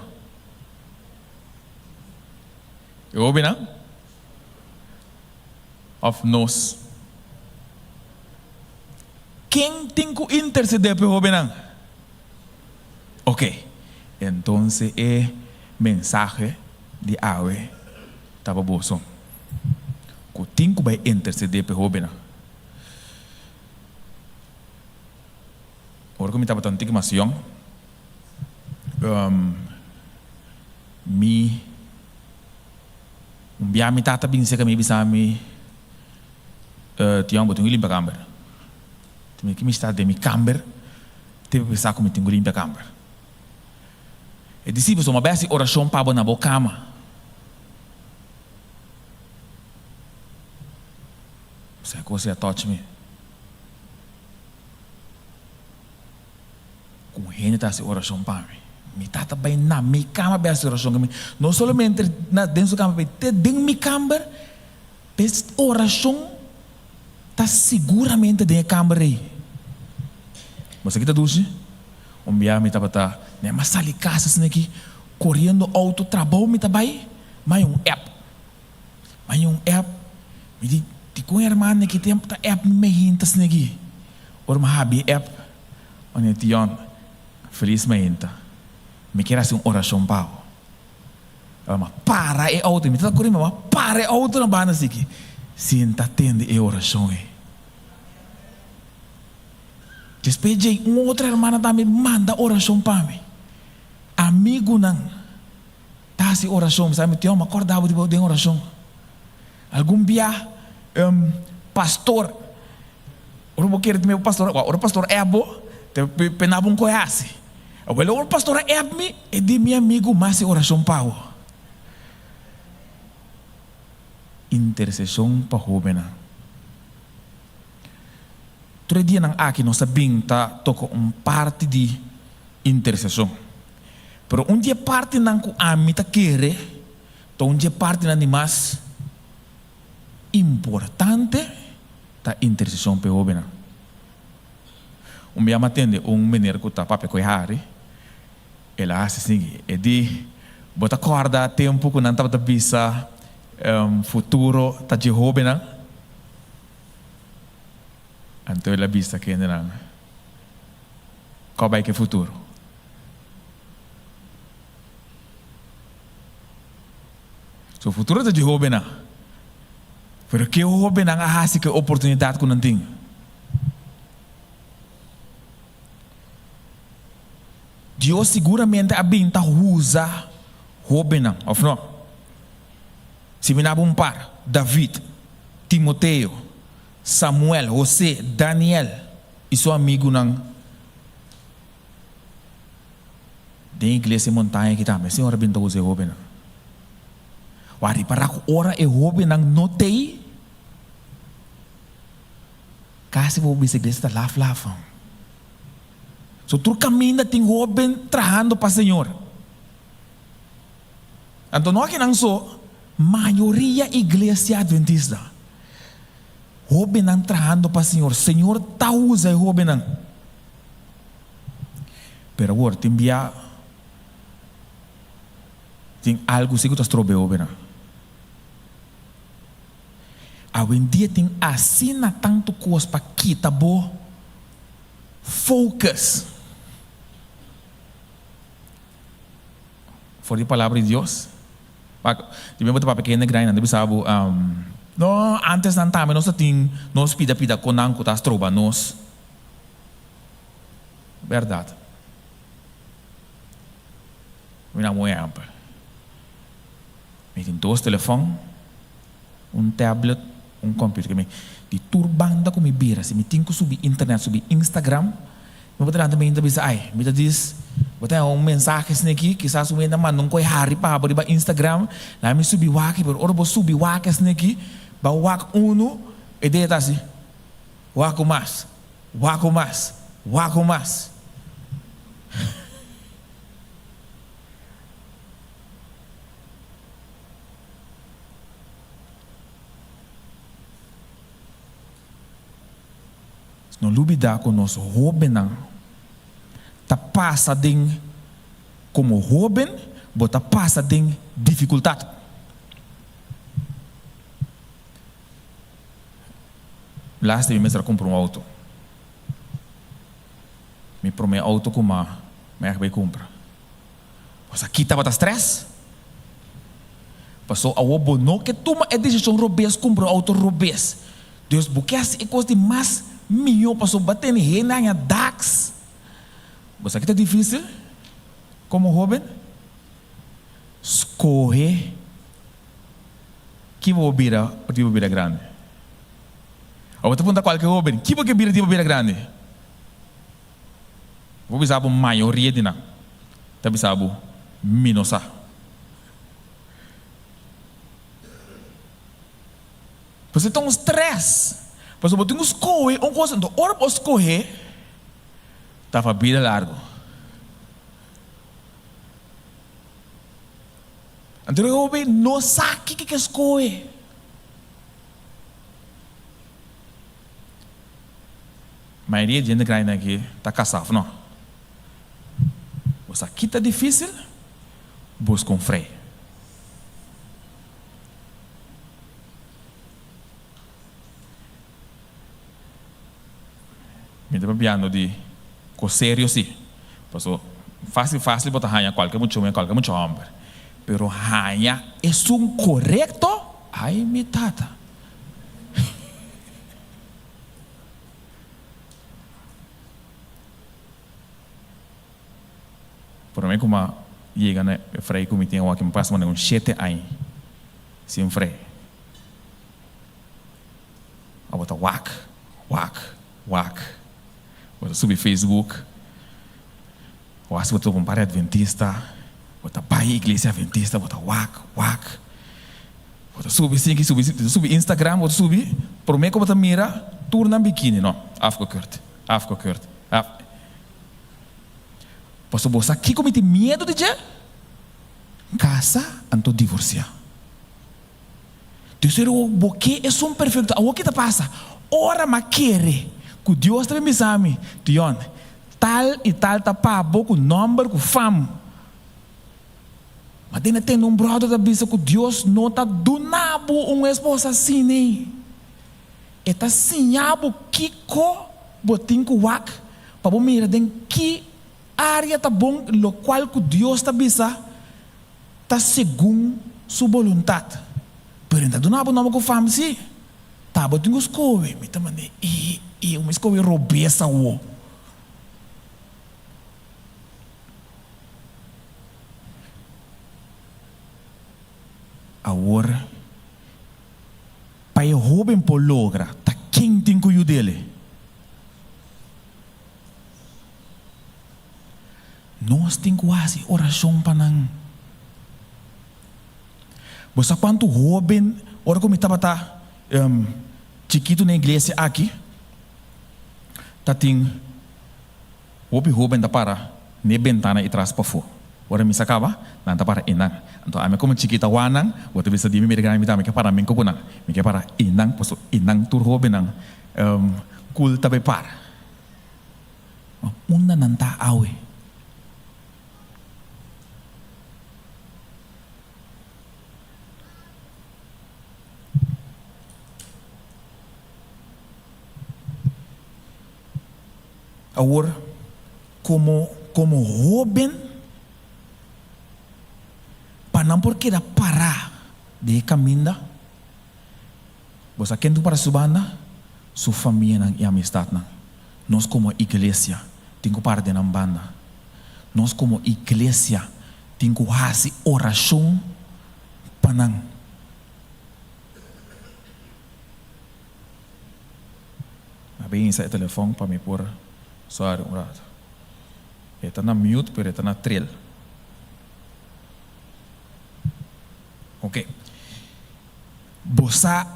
E hóbennan òf nos? Ken tin ku intersedé pa e hóbennan? Oke, entonces e mensahe di awe ta pa boso ku tin ku bai intersedé pa e hóbennan. Ora ku mi tabata un tiki mas yòn, mi un bia mi tata bin serka mi i bisa mi, Tiòn, bo tin ku limpia kamber. Mi ki mi sta den mi kamber te bisa ku mi tin ku limpia kamber. E disipel so, Ma bai hasi orashon pa bo na bo kama. Esei kos ya touch mi. Ku un hende ta hasi orashon pa mi. Mi tata bai na mi kama bai hasi orashon ku mi. No solamente na den su kama, te den mi kamber, p'es orashon ta siguramente den e kamber ei. Bo sa ki ta dushi? Un bia mi tabata mi a sali kas asina aki, koriendo outo trabou mi ta bai, mi haña un app. Mi haña un app, mi di, dikon e hermana aki ta app mi meinta asina aki? Ora mi habi e app, mi di, Tion, felis meinta. Mi kier hasi un orashon pa bo. Mi a para e outo, mi tabata kore, mi a para e outo na banda asiki. Sinta tende e orashon ei. Despues djei, un otro hermana tambe manda orashon pa mi. Amigunan ta hasi orashon. Mi sa mi, Tion, mi a kòrda bo di bo den orashon. Algun bia, pastor, ora bo kere tuma e pastor, ora pastor app bo, ta pena bo un koe hasi. Awel ora pastor a app mi, e di mi amigu mas e orashon pa bo. Interseshon pa hóbennan. Tur e dianan aki nos a bin ta toka un parti di interseshon. Pero un di e partinan ku ami ta kere ta un di e partinan di mas importante ta interseshon pa e hóbennan. Un bia mi a tende un meneer ku ta papia ku e hari, el a hasi sigui, e di, Bo ta kòrda tempu ku nan tabata bisa futuro ta dje hóbennan? Anto el a bisa kendenan, Kò bai ku e futuro? So futuro ta dje hóbennan. Pero ke hóbennan a hasi ku e oportunidat ku nan tin? Dios siguramente a bin ta usa. Hóbennan, òf no? Si mi naba un par, David, Timoteo, Samuel, Hosé, Daniel i su amigunan den iglesia e montaña aki tambe, Señor a bin ta usa e hóbennan. Wak ripará ku ora e hóbennan no t'ei, kasi bo bisa iglesia ta laf laf. So tur kaminda tin hóben trahando pa Señor. Anto no akinan so, mayoria iglesia adventista, hóbennan trahando pa Señor. Señor ta usa e hóbennan. Pero awor tin bia tin algu si ku ta stroba e hóbennan. Awendia tin asina tantu kos pa kita bo focus. For di palabra di Dios. Wak, di mi bo ta papia kende grandi nan ta bisa bo, No, antes nan tambe nos ta tin nos pida pida konan ku ta stroba nos. Bèrdat. Mi na un ehèmpel. Mi tin dos telefòn, un tablet, un computer. Mi di tur banda ku mi bira, si mi tin ku subi internet, subi Instagram, mi por delanta mi ta bisa, ai, mi ta dis, bo ta haña un mensahe asina aki, kisas un hende a manda un koi hari pa bo riba Instagram, laga mi subi wak, pero ora bo subi wak asina aki, bo a wak unu, e dede ta hasi, wak un mas, wak un mas, wak un mas. No lubida ku nos hóbennan ta pasa den, komo hóben bo ta pasa den difikultat. Laatste mi mester a kumpra un outo. Mi promé outo ku ma mi a bai kumpra. Pasobra aki tabata stress. Pasobra awor bo no ke tuma e desishon robes kumpra un outo robes. Dus bo ke hasi e kos di mas mihó pasobra bo a tene hende haña daks. Bo sa ki ta difisil komo hóben? Skohe ki bo bira ora di bo bira grandi. Awor bo ta puntra kualke hóben, ki bo ke bira di bo bira grandi? Bo bisa bo mayoria di nan ta bisa bo mi no sa. Pasobra ta un stress. Pasobra bo tin ku skohe un kos, anto ora bo skohe ta pa bida largu. Anto e hopi no sa kiko ke skohe. Mayoria di hende grandi aki ta kasá, òf no? Bo sa ki ta difísil? Buska un frei. Mi ta papiando di kos serio sí. Paso fásil fásil bo ta haña kualke mucha muhé, kualke mucha hòmber. Pero haña esun korekto? Ai mi tata! Prome ku m'a yega na e frei ku mi tin awor aki, mi pasa manera un shete aña sin frei. Abo ta wak, wak, wak. Bo ta subi Facebook, bo hasi bo ta topa un par di adventista, bo ta bai iglesia adventista, bo ta wak, wak. Bo ta subi esaki, subi esaki, bo ta subi Instagram, bo ta subi, prome ku bo ta mira tur nan bikini, no, afgekeurd, afgekeurd, af. Pasobra bo sa kiko mi tin miedu di dje? Kasa anto divorsiá. Dios ta dico, bo ke esun perfecto, awor ki ta pasa? Ora m'a kere ku Dios ta bin bisa mi, Tion, tal i tal ta pa bo ku nomber ku fam. Ma den a tende un brother ta bisa ku Dios no ta duna bo un esposa asina. E ta siña bo kiko bo tin ku wak pa bo mira den ki área ta bon lokual ku Dios ta bisa ta segun su boluntat. Pero e no ta duna bo nòmber ku fam si. Ta bo tin ku skohe. Mi ta manda e e mi skohe robes awo. Pa e hóben por logra, ta ken tin ku yud'el? Nos tin ku hasi orashon pa nan. Bo sa kuantu hóben, ora ku mi tabata chikitu na iglesia aki, ta tin hopi hóben ta para n'e bentana i tras pafó. Ora misa kaba, nan ta para einan. Anto ami komo chikita wak nan, bo ta bisa di mi mira grandi mi ta, mi ke para minko ku nan. Mi ke para einan, pasobra einan tur hóbennan kul ta bai para. Ma unda nan ta awe? Awor, komo komo hóben, pa nan por keda pará den e kaminda, bo sa ken ta para su banda? Su famianan i amistatnan. Nos komo iglesia tin ku para den nan banda. Nos komo iglesia tin ku hasi orashon pa nan. A bin hisa e telefon pa mi por sorry un rato. E ta na mute pero e ta na tril. Ok. Bo sa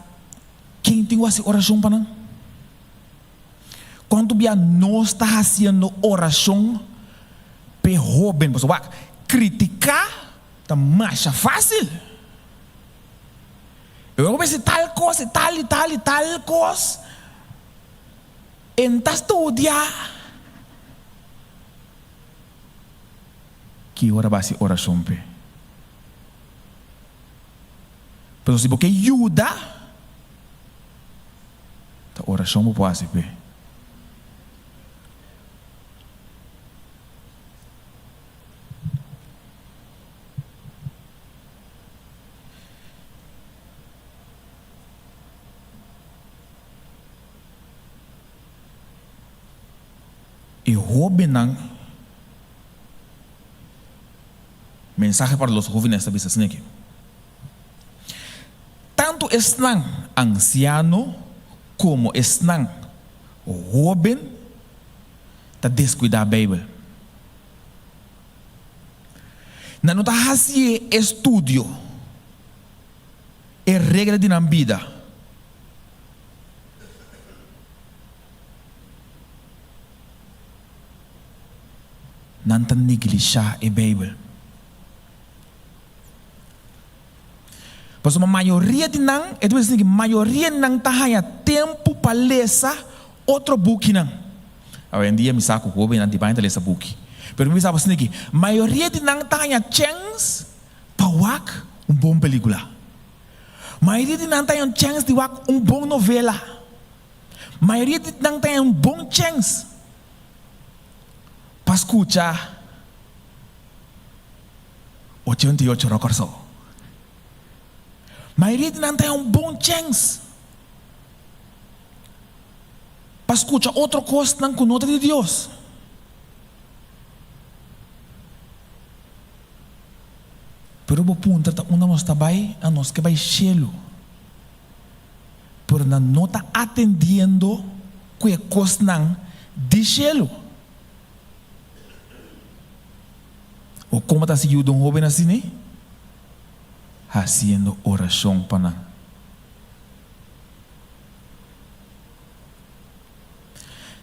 ken tin ku hasi orashon pa nan? Kuantu bia nos ta hasiendo orashon p'e hoben? Pasobra wak, kritiká ta masha fásil. E ora ku mester tal kos i tal i tal i tal kos, e no ta studia. Ki ora bo hasi orashon p'e? Pasobra si bo ke yuda, ta orashon bo por hasi p'e. E hóbennan, Mensahe para los jóvenes ta bisa asina aki, Tantu esnan ansiano komo esnan hóben ta deskuidá Beibel. Nan no ta hasi e estudio, e regla di nan bida. Nan ta neglishá e Beibel. Pasobra mayoria di nan, e ta bisa esaki, mayoria di nan ta haña tempu pa lesa otro bukinan. Awendia mi sa ku hóbennan di baña ta lesa buki. Pero mi bisa bo asina aki, mayoria di nan ta haña chèns pa wak un bon pelíkula. Mayoria di nan ta haña un chèns di wak un bon novela. Mayoria di nan ta haña un bon chèns pa skucha 88 Rock Kòrsou. Mayoria di nan ta haña un bon chèns pa skucha otro kosnan ku no ta di Dios. Pero bo puntra ta unda nos ta bai, a nos ke bai shelu. Pero nan no ta atendiendo ku e kosnan di shelu. O komo ta hasi yuda un hoben asina? Hasiendo orashon pa nan.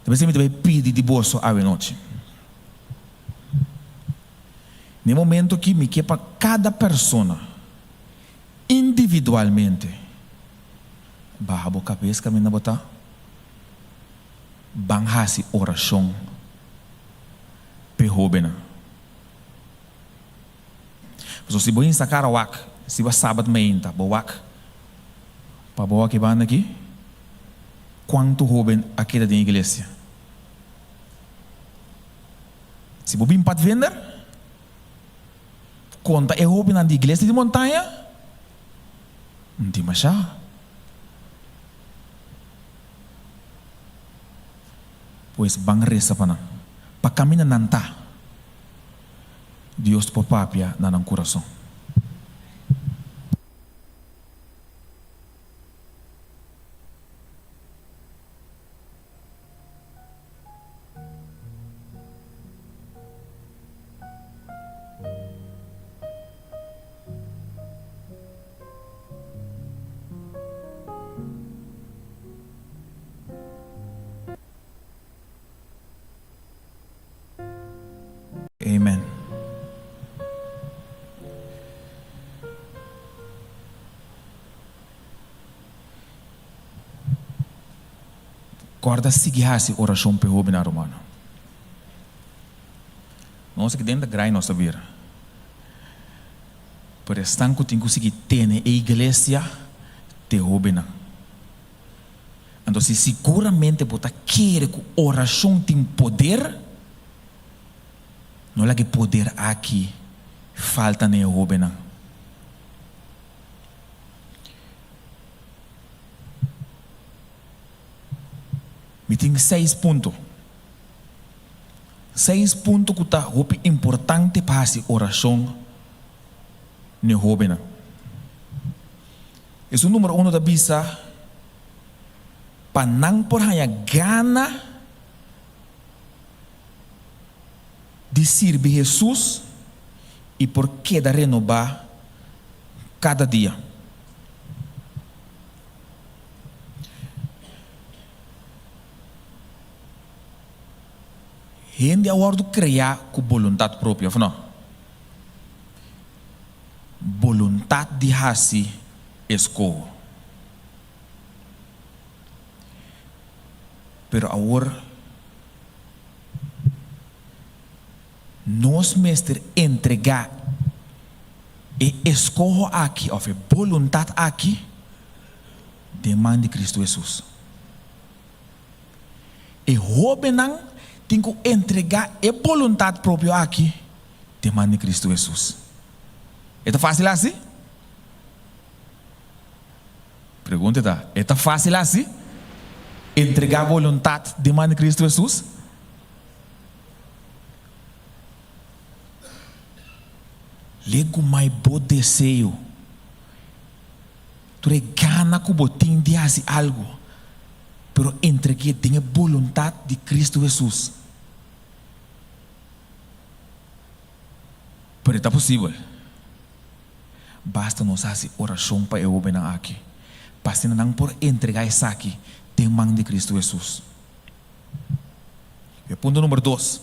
Ta p'esei mi ta bai pidi di boso awenochi. Na e momento aki mi ke pa kada persona individualmente baha bo kabes kaminda bo ta, ban hasi orashon p'e hóbennan. Pasobra si bo hinsa kara wak, si bo a sabat mainta, bo wak pa bo aki banda aki, kuantu hóben a keda den iglesia? Si bo bin Padvinder, konta e hóbennan di iglesia di Montaña, N tin mashá. Pues ban resa pa nan, pa kaminda nan ta. Dios por papia na nan kurason. Amen. Kòrda sigui hasi orashon p'e hóbennan, rumannan. Nos aki den ta grai nos ta bira. Pero esnan ku tin ku sigui tene e iglesia t'e hóbennan. Anto si siguramente bo ta kere ku orashon tin poder, no laga e poder aki falta na e hóbennan. Mi tin seis punto. Seis punto ku ta hopi importante pa hasi orashon na e hóbennan. Esun numero uno ta bisa pa nan por haña gana di sirbi Hesus i por keda renobá kada dia. Hende a wòrdu kreá ku boluntat propio, òf no? Boluntat di hasi eskoho. Pero awor nos mester entregá e eskoho aki òf e boluntat aki den man di Kristu Hesus. E hóbennan tin ku entregá e boluntat propio aki den man di Kristu Hesus. E ta fásil hasi? Pregunta ta, e ta fásil hasi? Entregá boluntat den man di Kristu Hesus? Legumai bo deseo. Tur e gana ku bo tin di hasi algu, pero entreg'é den e boluntat di Kristu Hesus. Pero e ta posibel. Basta nos hasi orashon pa e hóbennan aki, pa asina nan por entregá esaki den man di Kristu Hesus. E punto number dos,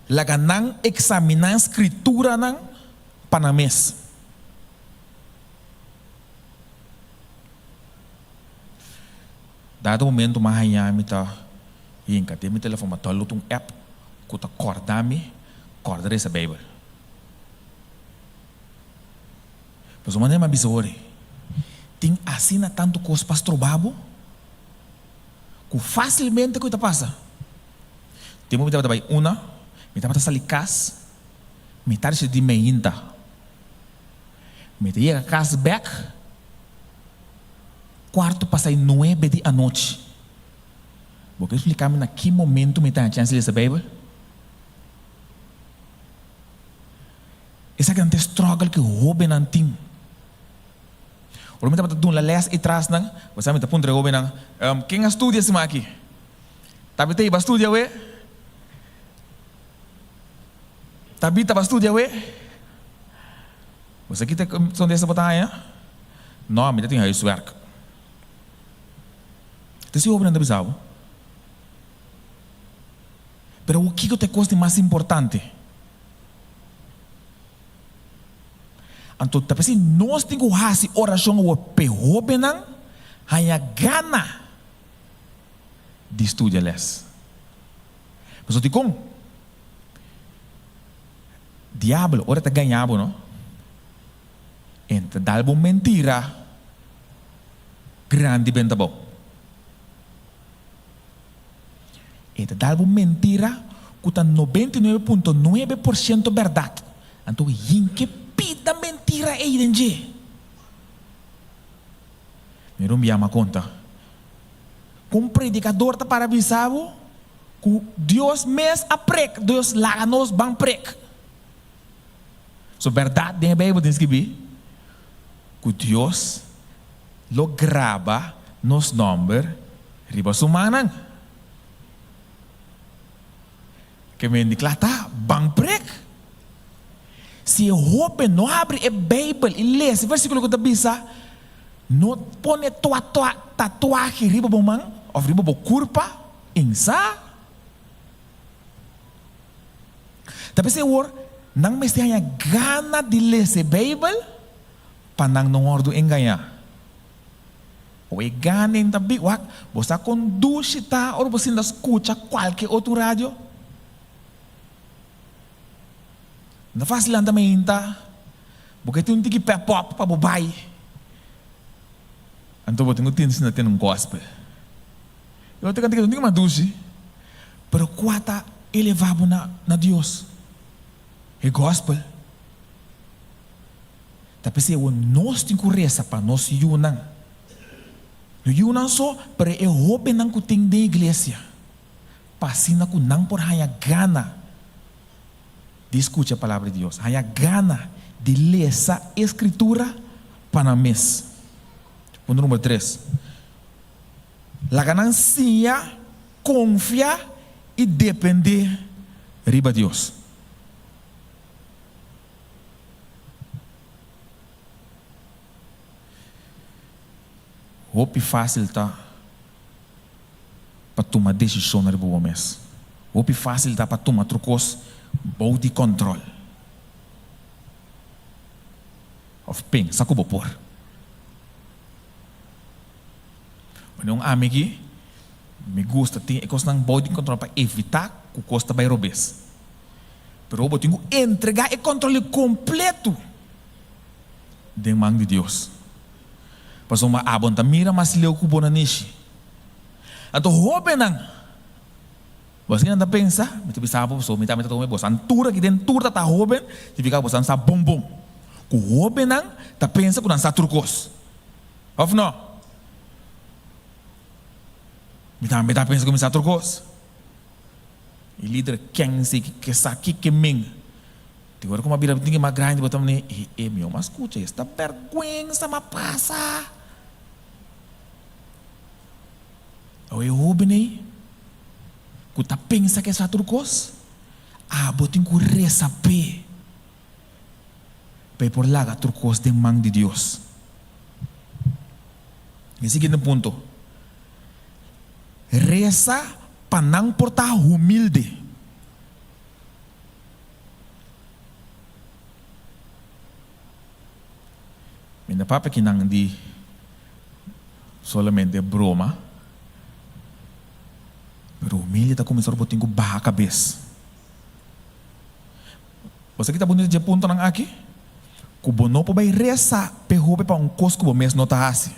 laga nan eksaminá Skrituranan pa nan mes. Dado momento m'a haña mi ta hinka den mi telefon, m'a download un app ku ta kòrda mi kòrda resa Beibel. Pasobra manera m'a bisa ora, tin asina tantu kos pa stroba bo ku fásilmente ku e ta pasa. Tempu mi tabata bai una, mi tabata sali kas mitar di meinta. Mi ta yega kas bek kuarto pasai nuebe di anochi. Bo ke splika mi na ki momentu mi ta haña chèns di lesa Beibel? Esakinan ta e struggle ku e hóbennan tin. Ora mi tabata duna lès ei trasnan, bo sa mi ta puntra e hóbennan, Ken a studia siman aki? Tabita ei bo a studia awe? Tabita bo a studia awe? Bo sa ki ta kontesta bo ta haña? No, mi ta tin huiswerk. Ta si hobennan ta bisa bo. Pero awor kiko ta e kos di mas importante? Anto ta p'esei nos tin ku hasi orashon awor p'e hobennan haña gana di studia les. Pasobra dikon? Diablo ora ta gaña bo no, e ta dal bo mentira grandi benta bo. E ta dal bo mentira ku ta 99.9 por siento bèrdat. Anto hinke pida mentira ei den dje. Mi rumbiama a konta ku un predikador ta para bisa bo Ku Dios mes a prek, Dios laga nos ban prek. So bèrdat den e Beibel tin skibí ku Dios lo graba nos nòmber riba su mannan. Ke men di kla ta, ban prek. Si e hóben no habri e Beibel i lesa e versíkulo ku ta bisa, No pone tatuahe riba bo man òf riba bo kurpa, Insa? Ta p'esei awor nan mester haña gana di lesa e Beibel pa nan no wòrdu engañá. Awe e gana ei ta bin. Wak, bo sa kon dushi ta ora bo sinta skucha kualke otro radio? No ta fásil lanta mainta, bo ke tin un tiki pep up pa bo bai. Anto bo tin ku tin sinta tene un gospel. E otro kantika ta un tiki mas dushi, pero kua ta eleva bo na na Dios? E gospel. Ta p'esei awor nos tin ku resa pa nos yunan. No yunan so, pero e hóbennan ku tin den iglesia, pa asina ku nan por haña gana di skucha Palabra di Dios, haña gana di lesa e Skritura pa nan mes. Punto number tres, laga nan siña konfia i dependé riba Dios. Hopi fásil ta pa tuma desishon riba bo mes. Hopi fásil ta pa tuma tur kos bou di kòntròl òf pensa ku bo por. Wanneer un ami aki, mi gusta tin e kosnan bou di kòntròl pa evitá ku kos ta bai robes. Pero bo tin ku entregá e kòntròl kompletu den man di Dios. Pasobra abo no ta mira mas leu ku bo na nishi. Anto hóbennan, bo asina nan ta pensa, mi ta bisa bo pasobra mi tambe ta tuma bo san tur aki den tur ta ta hóben, significa bo san sa bon bon. Ku hóbennan ta pensa ku nan sa tur kos. Òf no? Mi tambe ta pensa ku mi sa tur kos. E lider ken si ke sa kiko men. Di ora ku m'a bira tin mas grandi bo ta mane e e mi oma skucha esta bèrgwensa m'a pasa. Awe e hóben ei ku ta pensa ke sa tur kos, abo tin ku resa p'e pa e por laga tur kos den man di Dios. E siguiente punto, resa pa nan por ta humilde. Mi no papia kinan di solamente broma, pero humilde ta kuminsá ora bo tin ku baha kabes. Bo sa ki ta bunita dje puntonan aki? Ku bo no por bai resa p'e hopi pa un kos ku bo mes no ta hasi.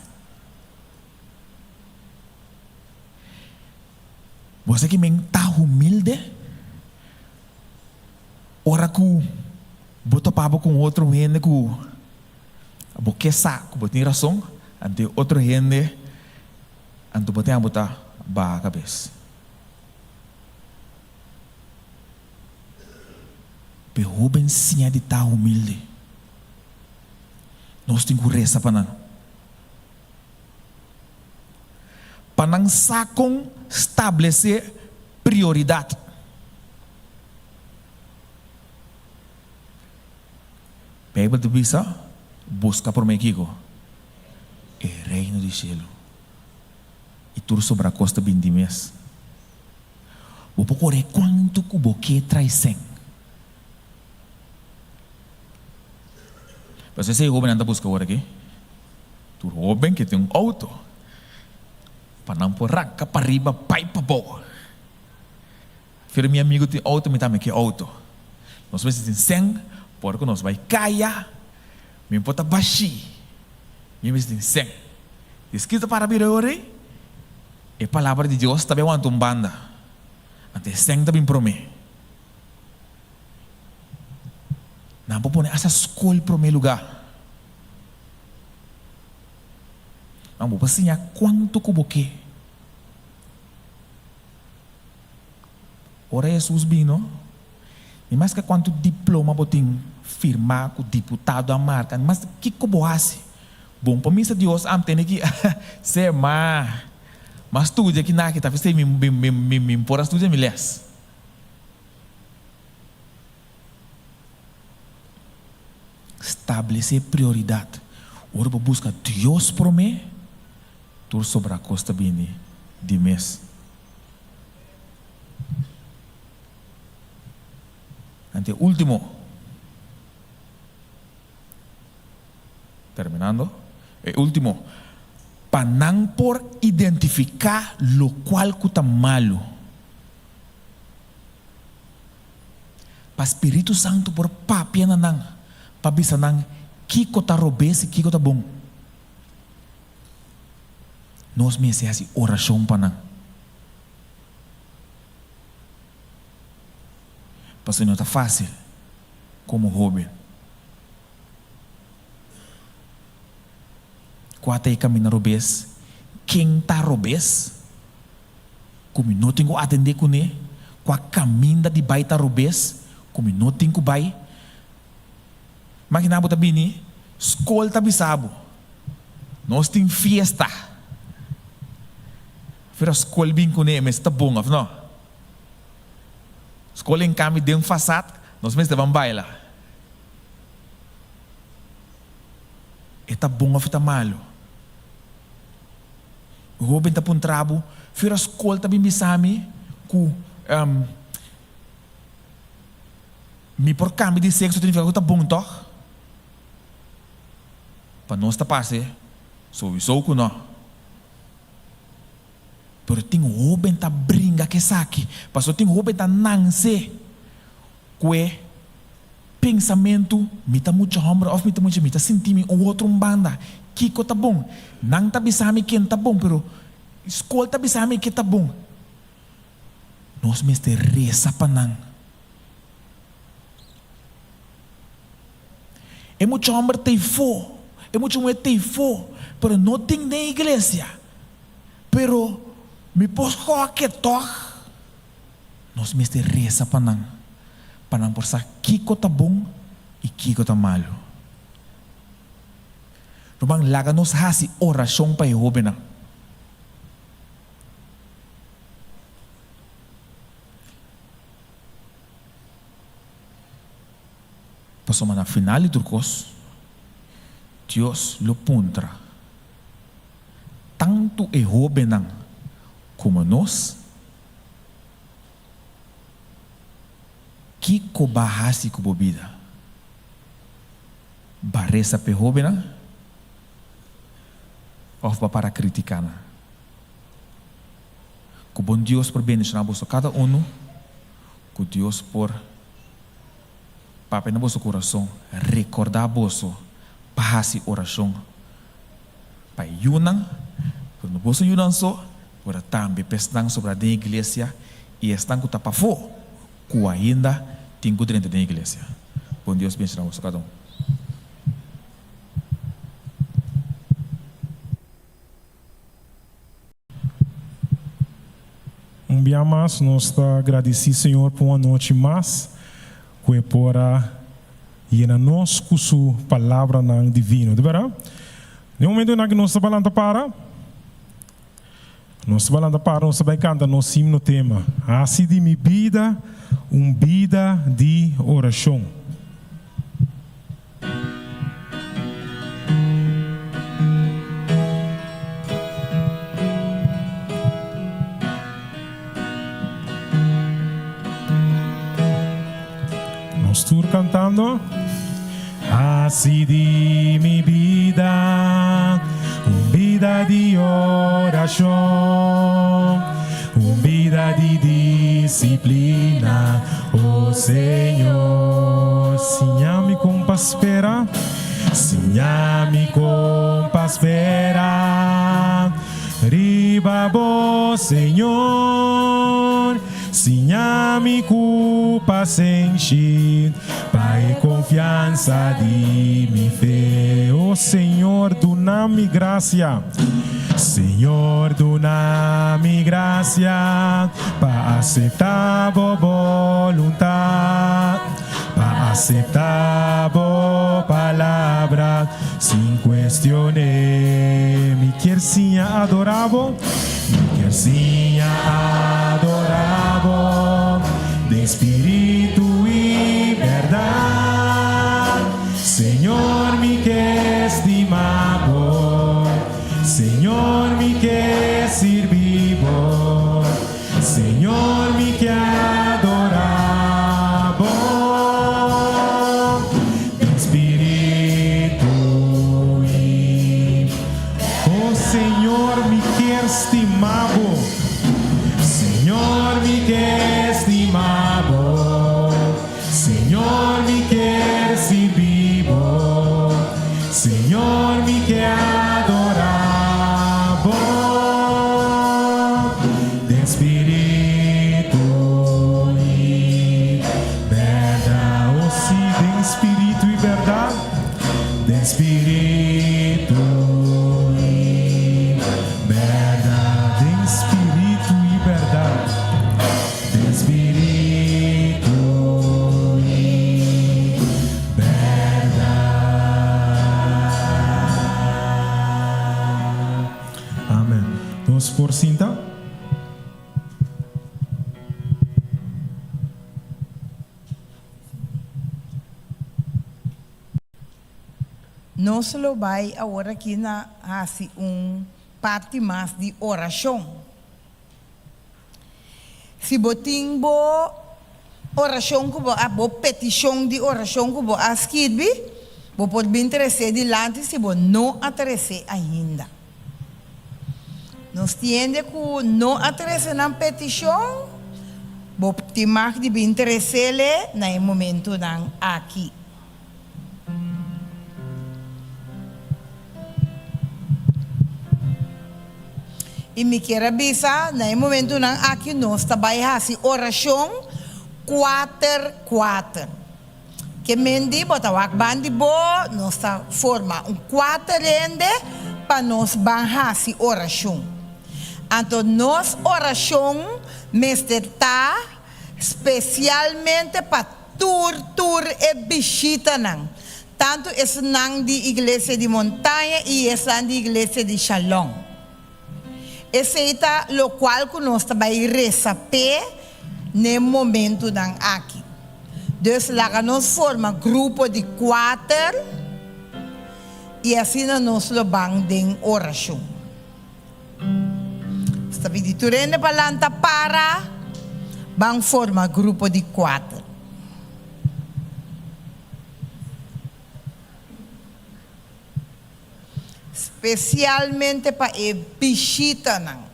Bo sa ki men ta humilde? Ora ku bo topa bo ku un otro hende ku bo ke sa ku bo tin rason, anto e otro hende anto bo tin abo ta baha kabes. P'e hoben siña di ta humilde. Nos tin ku resa pa nan. Pa nan sa kon stablesé prioridat. Beibel ta bisa, Buska promé kiko? E Reino di shelu. I tur sobrá kos ta bin di mes. Bo por kore kuantu ku bo ke trae sèn. Pasobra esei hóbennan ta buska ora aki. Tur hóben ke tin un outo pa nan por ranka pariba bai pabou. Pero mi amigo tin auto, mi tambe ke auto. Nos mester tin sèn por ku nos bai kaya, mi por ta bashí, mi mester tin sèn. Deskis ta para bira ora ei, e palabra di Dios ta bai wanta un banda, anto e sèn ta bin promé. Nan por pone asta skol promé lugá. Nan bo por siña kuantu ku bo ke. Ora Hesus bino, ni maske kuantu diploma bo tin firmá ku diputado a marka, ni maske kiko bo hasi, bon pa misa Dios am tene ki se ma ma studia kinaki ta p'esei mi mi mi mi por a studia mi les. Stablesé prioridat. Ora bo buska Dios promé, tur sobrá kos ta bini di mes. Anto e último, terminando, e último, pa nan por identifiká lokual ku ta malu. Pa Spiritu Santu por papia na nan, pa bisa nan kiko ta robes i kiko ta bon. Nos mester hasi orashon pa nan. Pasobra no ta fásil komo hóben. Kua ta e kaminda robes? Ken ta robes? Ku mi no tin ku atendé kuné? Kua kaminda di bai ta robes ku mi no tin ku bai? Maginá bo ta bini, skol ta bisa bo, Nos tin fiesta. Pero skol bin kuné mester ta bon òf no? Skol en kambio den fasad nos mester ban baila. E ta bon òf e ta malu? Hoben ta puntra bo, Fira skol ta bin bisa mi ku mi por kambia di sekso ta nifiká ku ta bon tòg? Pa nos ta parse souiso ku no. Pero tin hoben ta bringa ku esaki, pasobra tin hoben ta nanse ku e pensamentu, mi ta mucha hòmber òf mi ta mucha, mi ta sinti mi un otro un banda, kiko ta bon? Nan ta bisa mi ken ta bon, pero skol ta bisa mi ke ta bon. Nos mester resa pa nan. E mucha hòmber ta ifó, e mucha muhé ta ifó, pero no tin den iglesia. Pero mi por skohe tòg. Nos mester resa pa nan, pa nan por sa kiko ta bon i kiko ta malu. Ruman, laga nos hasi orashon pa e hóbennan. Pasobra na final di tur kos, Dios lo puntra tantu e hóbennan komo nos, Kiko bo a hasi ku bo bida? Bo a resa p'e hóbennan òf bo a para kritiká nan? Ku bon Dios por bendishoná boso kada unu, ku Dios por. Papia na boso kurason, rekordá boso pa hasi orashon pa e yunan, pero no boso yunan so, pero tambe pa esnan sobrá den iglesia i esnan ku ta pafó ku ainda tin ku drenta den iglesia. Bon Dios benshoná boso kada un. Un bia mas nos ta gradisí Señor pa un anochi mas ku e por a yena nos ku su palabranan divino. Di bèrdat, den momentunan ku nos ta balanta para, nos ta balanta para, nos ta bai kanta nos himno tema, Hasi di mi bida un bida di orashon. Nos tur cantando. Haci di mi bida un bida di oracion, un bida di disciplina, oh Señor. Siña mi con pa spera, siña mi con pa spera riba bo, Señor. Siña mi cu pasenshi pa e confiansa di mi fe. Oh Señor, duna mi gracia. Señor, duna mi gracia pa acepta bo boluntad, pa acepta bo palabra sin cuestione. Mi kier siña adora bo, mi kier siña adora bo den spiritu y berdad. Señor, mi ke stima bo, Señor, mi ke sirbi bo, Señor, mi ke adora bo. Señor mi kier stima bo. Señor mi kier stima bo. Señor mi kier sirbi bo. Señor mi kier adora bo. Den spiritu i berdad. O si, den spiritu i berdad. Den spiritu i berdad. Den spiritu i berdad. Den spiritu i berdad. Amen. Nos por sinta. Nos lo bai awor aki na hasi un parti mas di orashon. Si bo tin bo orashon ku bo a, bo petishon di orashon ku bo a skirbi, bo por bin tres'é dilanti si bo no a tres'é ainda. Nos tiende ku no a trese nan petishon, bo tin mag di bin tres'é na e momentunan aki. I mi kier a bisa, na e momentunan aki nos ta bai hasi orashon kuater kuater. Ke men di bo ta wak ban di bo, nos ta forma un kuater hende pa nos ban hasi orashon. Anto nos orashon mester ta spesialmente pa tur tur e bishitanan, tantu esnan di Iglesia di Montaña i esnan di Iglesia di Shalom. Esei ta lokual ku nos ta bai resa p'e n'e momentunan aki. Dus laga nos forma grupo di kuater i asina nos lo ban den orashon. Nos ta pidi tur hende pa lanta para, ban forma grupo di kuater. Spesialmente pa e bishitanan.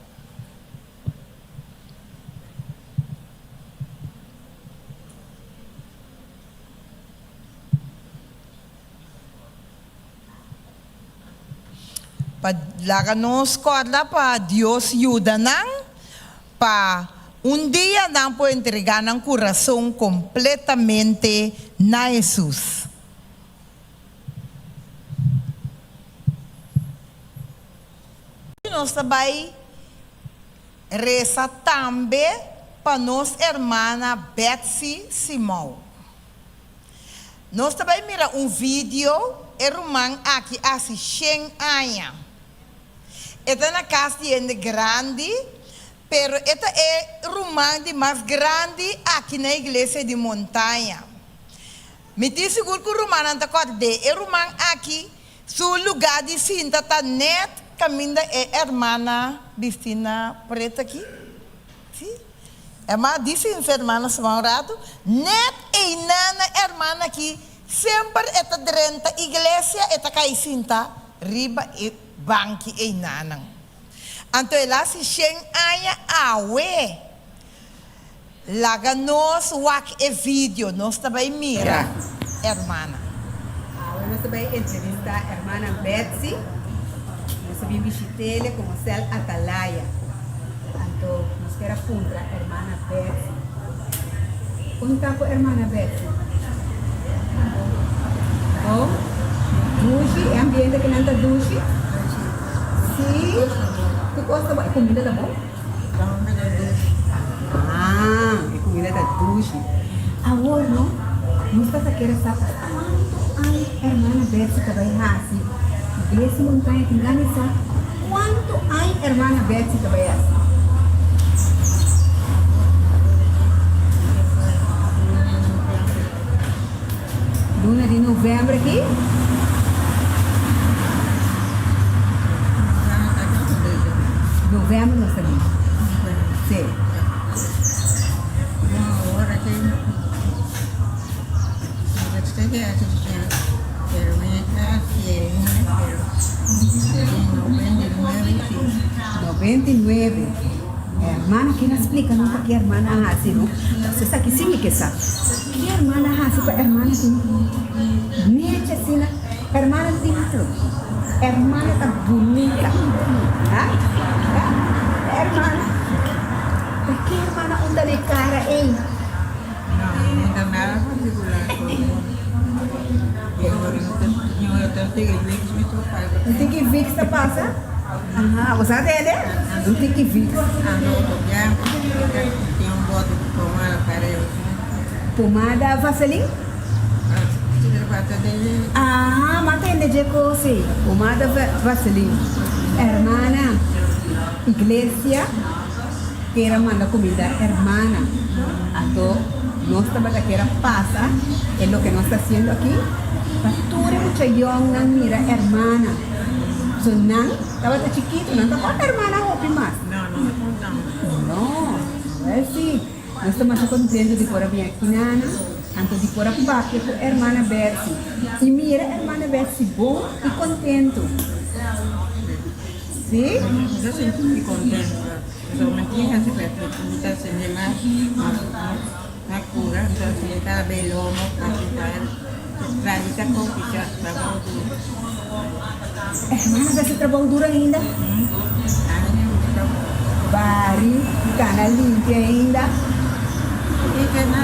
Pa laga nos kòrda pa Dios yuda nan pa un dia nan por entregá nan kurason kompletamente na Hesus. Nos ta bai resa tambe pa nos hermana Betsy Simao. Nos ta bai mira un video e ruman aki hasi shen aña. E ta na kas di hende grandi, pero e ta e ruman di mas grandi aki na iglesia di Montaña. Mi tin sigur ku rumannan ta kòrd'é. E ruman aki su lugá di sinta ta nèt kaminda e hermana bistí na pretu aki. Sí. Hermana di sin su hermana suma un ratu. Nèt einan e hermana aki semper e ta drenta iglesia e ta kai sinta riba e banki einanan. Anto el a hasi shen aña awe. Laga nos wak e video, nos ta bai mira hermana. Awe nos ta bai entrevista hermana Betsy. Nos ta bin bishit'ele komo sel atalaya. Anto nos kier a puntra hermana Betsy. Kon ta ku hermana Betsy? Bon? Dushi? E ambiente kinan ta dushi? Si? Tur kos ta bon? E kumida ta bon? Ah, e kumida ta dushi. Awor no, nos ta kier sa kuantu aña hermana Betsy ta bai hasi Iglesia Montaña tin gana di sa kuantu aña hermana Betsy ta bai hasi. Luna di november aki. November nos ta bin. Si. 99. Hermana ken a splika nan pa ke hermana a hasi no? Pasobra esaki si mi ke sa. Ke hermana a hasi pa hermana tin nechi asina? Hermana tin flor. Hermana ta bunita. Ha? Ha? Hermana. Pa ke hermana unda na e kara ei? No, no ta nada particular. Un tiki Vicks ta pasa? Aha, bo sa tende? Un tiki Vicks. Pomada Vaseline? Aha, m'a tende dje kos ei. Pomada Vaseline. Hermana, iglesia kier a manda kuminda hermana. Anto nos tabata kier a pasa e loke nos ta hasiendo aki pa tur e mucha yòngnan mira hermana. So nan tabata chikitu, nan ta konta hermana hopi mas. No, wèl si. Nos ta masha kontentu di por a bin aki nana, anto di por a papia ku hermana Betsy. I mira hermana Betsy bon i kontentu. Si? Mi ta sinti mi kontentu. Pasobra mi tin hasi pèrdè. Mi ta sinti mas mas kura. Mi ta sinti kada bes lomo, trabou duru. Hermana ta hasi trabou duru ainda? Bari, cana limpia ainda. Limpia, aha.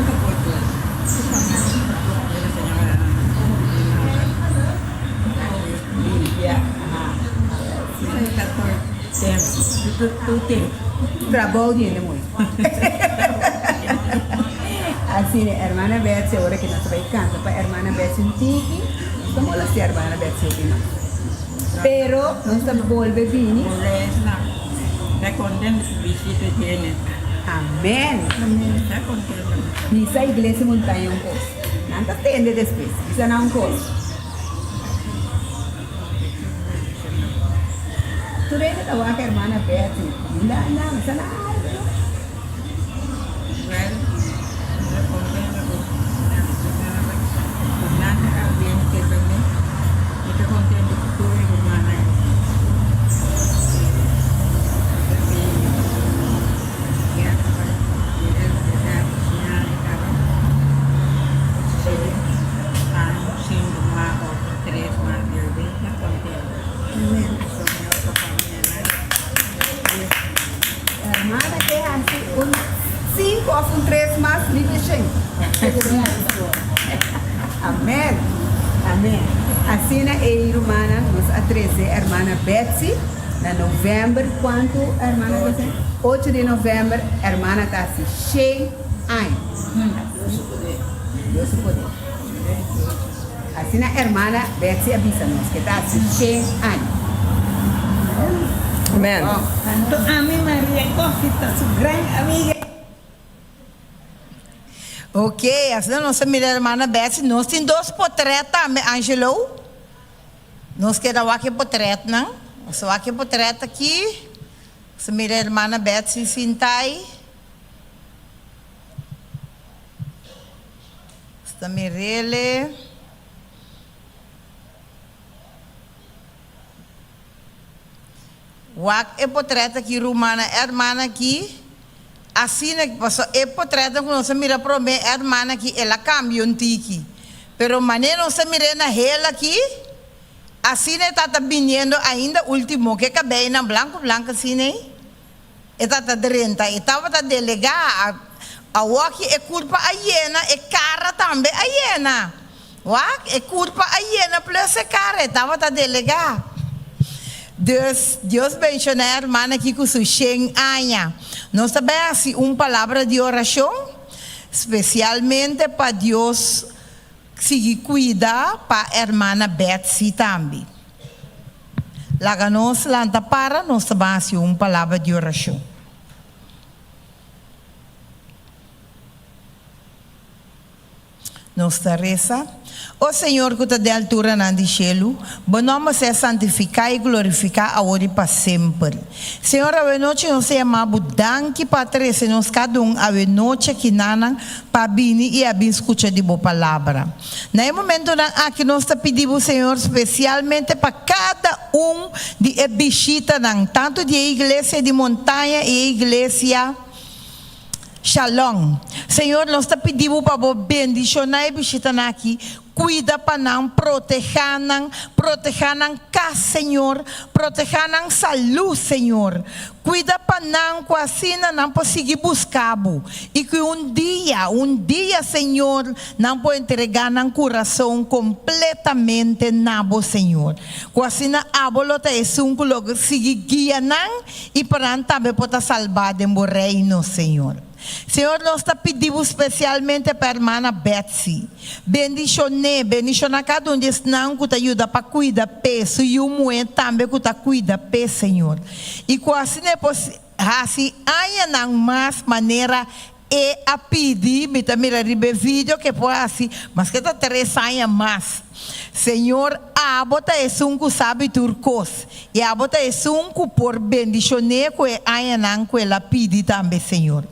Trabou di hende muhe. Asina, hermana Betsy, ora ki nos ta bai canta pa hermana Betsy un tiki, nos ta molestia hermana Betsy hopi mas. Pero nos ta bolbe bini. Amen. Bisa Iglesia Montaña un cos. Nan ta tende despues. Bisa nan un cos. Tur hende ta wak hermana Betty. Mira nan, sa nan algo. Hermana ke hasi un sinku of un tres mas libre shen. Amen. Amen. Asina e rumannan nos a trese hermana Betsy na november cuanto hermana Betsy? Ocho di november hermana ta hasi shen aña. Dios su poder. Asina hermana Betsy a bisa nos ke ta hasi shen aña. Amen. Anto ami Maria Coffie ta su gran amiga. Ok, asina nos a mira hermana Betsy. Nos tin dos potret tambe, Angelo. Nos keda wak e potretnan. Nos a wak e potret aki. Nos a mira hermana Betsy sinta ei. Sta mirele. Wak e potret aki rumana hermana aki asina paso e potretnan ku nos a mira prome hermana aki el a kambia un tiki pero manera nos ta mir'é na hel aki asina e tata biniendo ainda ultimo ke kabeinan blanku blanku asina ei. E tata drenta, e tabata delegá. Awoki e kurpa a yena, e kara tambe a yena. Wak, e kurpa a yena plus e kara, e tabata delegá. Dus, Dios benshoná e hermana aki ku su shen aña. Nos ta bai hasi un palabra di orashon, spesialmente pa Dios sigui kuida pa hermana Betsy tambe. Laga nos lanta para, nos ta ban hasi un palabra di orashon. Nos ta resa, O Señor ku ta den alturanan di shelu, bo nòmber sea santifiká i glorifiká awor i pa semper. Señor, awenochi nos ta yama bo danki pa a trese nos kada un awenochi akinanan pa bini i a bin skucha di bo palabra. Na e momentonan aki nos ta pidi bo, Señor, spesialmente pa kada un di e bishitanan, tantu di e iglesia di Montaña i e iglesia Shalom. Señor, nos ta pidi bo pa bo bendiciona e bishitanan aki, cuida pa nan, proteha nan, proteha nan cas, Señor, proteha nan salud, Señor. Cuida pa nan cu asina nan por sigui busca bo y cu un dia, un dia, Señor, nan por entrega nan curason completamente na bo, Señor. Cu asina abo lo ta esun cu lo sigui guia nan I pa nan tambe por ta salbá den bo Reino, Señor. Señor, nos ta pidi bo spesialmente pa hermana Betsy. Bendishon'é, bendishoná kada un di esnan ku ta yuda pa kuida p'e, su yu muhé tambe ku ta kuida p'e, Señor. I ku asina e por hasi añanan mas manera e a pidi, mi ta mira riba e video ke por hasi maske ta tres aña mas. Señor, abo ta esun ku sabi tur kos, i abo ta esun ku por bendishon'é ku e añanan ku el a pidi tambe, Señor.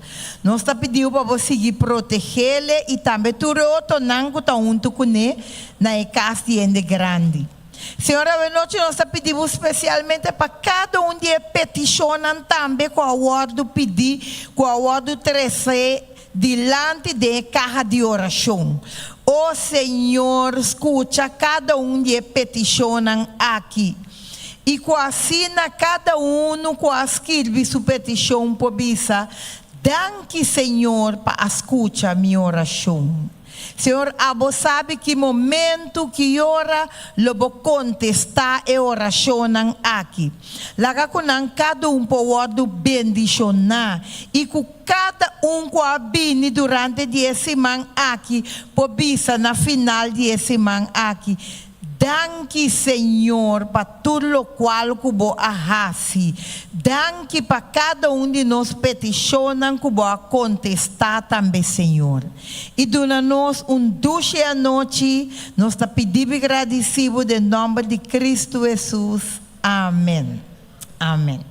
Nos ta pidiu pa bo sigui protegele i tambe tur e otonan ku ta huntu kuné na e kas di hende grandi. Señor, awenochi nos ta pidi bo spesialmente pa kada un di e petishonnan tambe ku a wòrdu pidí, ku a wòrdu tresé dilanti den e kaha di orashon. O Señor, skucha kada un di e petishonnan aki, i ku asina kada unu ku a skirbi su petishon por bisa, Danki, Señor, pa a skucha mi orashon. Señor, abo sabi ki momento, ki ora lo bo kontestá e orashonnan aki. Laga ku nan kada un por wòrdu bendishoná i ku kada un ku a bini durante di e siman aki por bisa na final di e siman aki, Danki Señor pa tur lokual ku bo a hasi. Danki pa kada un di nos petishonnan ku bo a kontestá tambe Señor. I duna nos un dushi anochi, nos ta pidi bo i gradisí bo den nòmber di Kristu Hesus. Amen. Amen.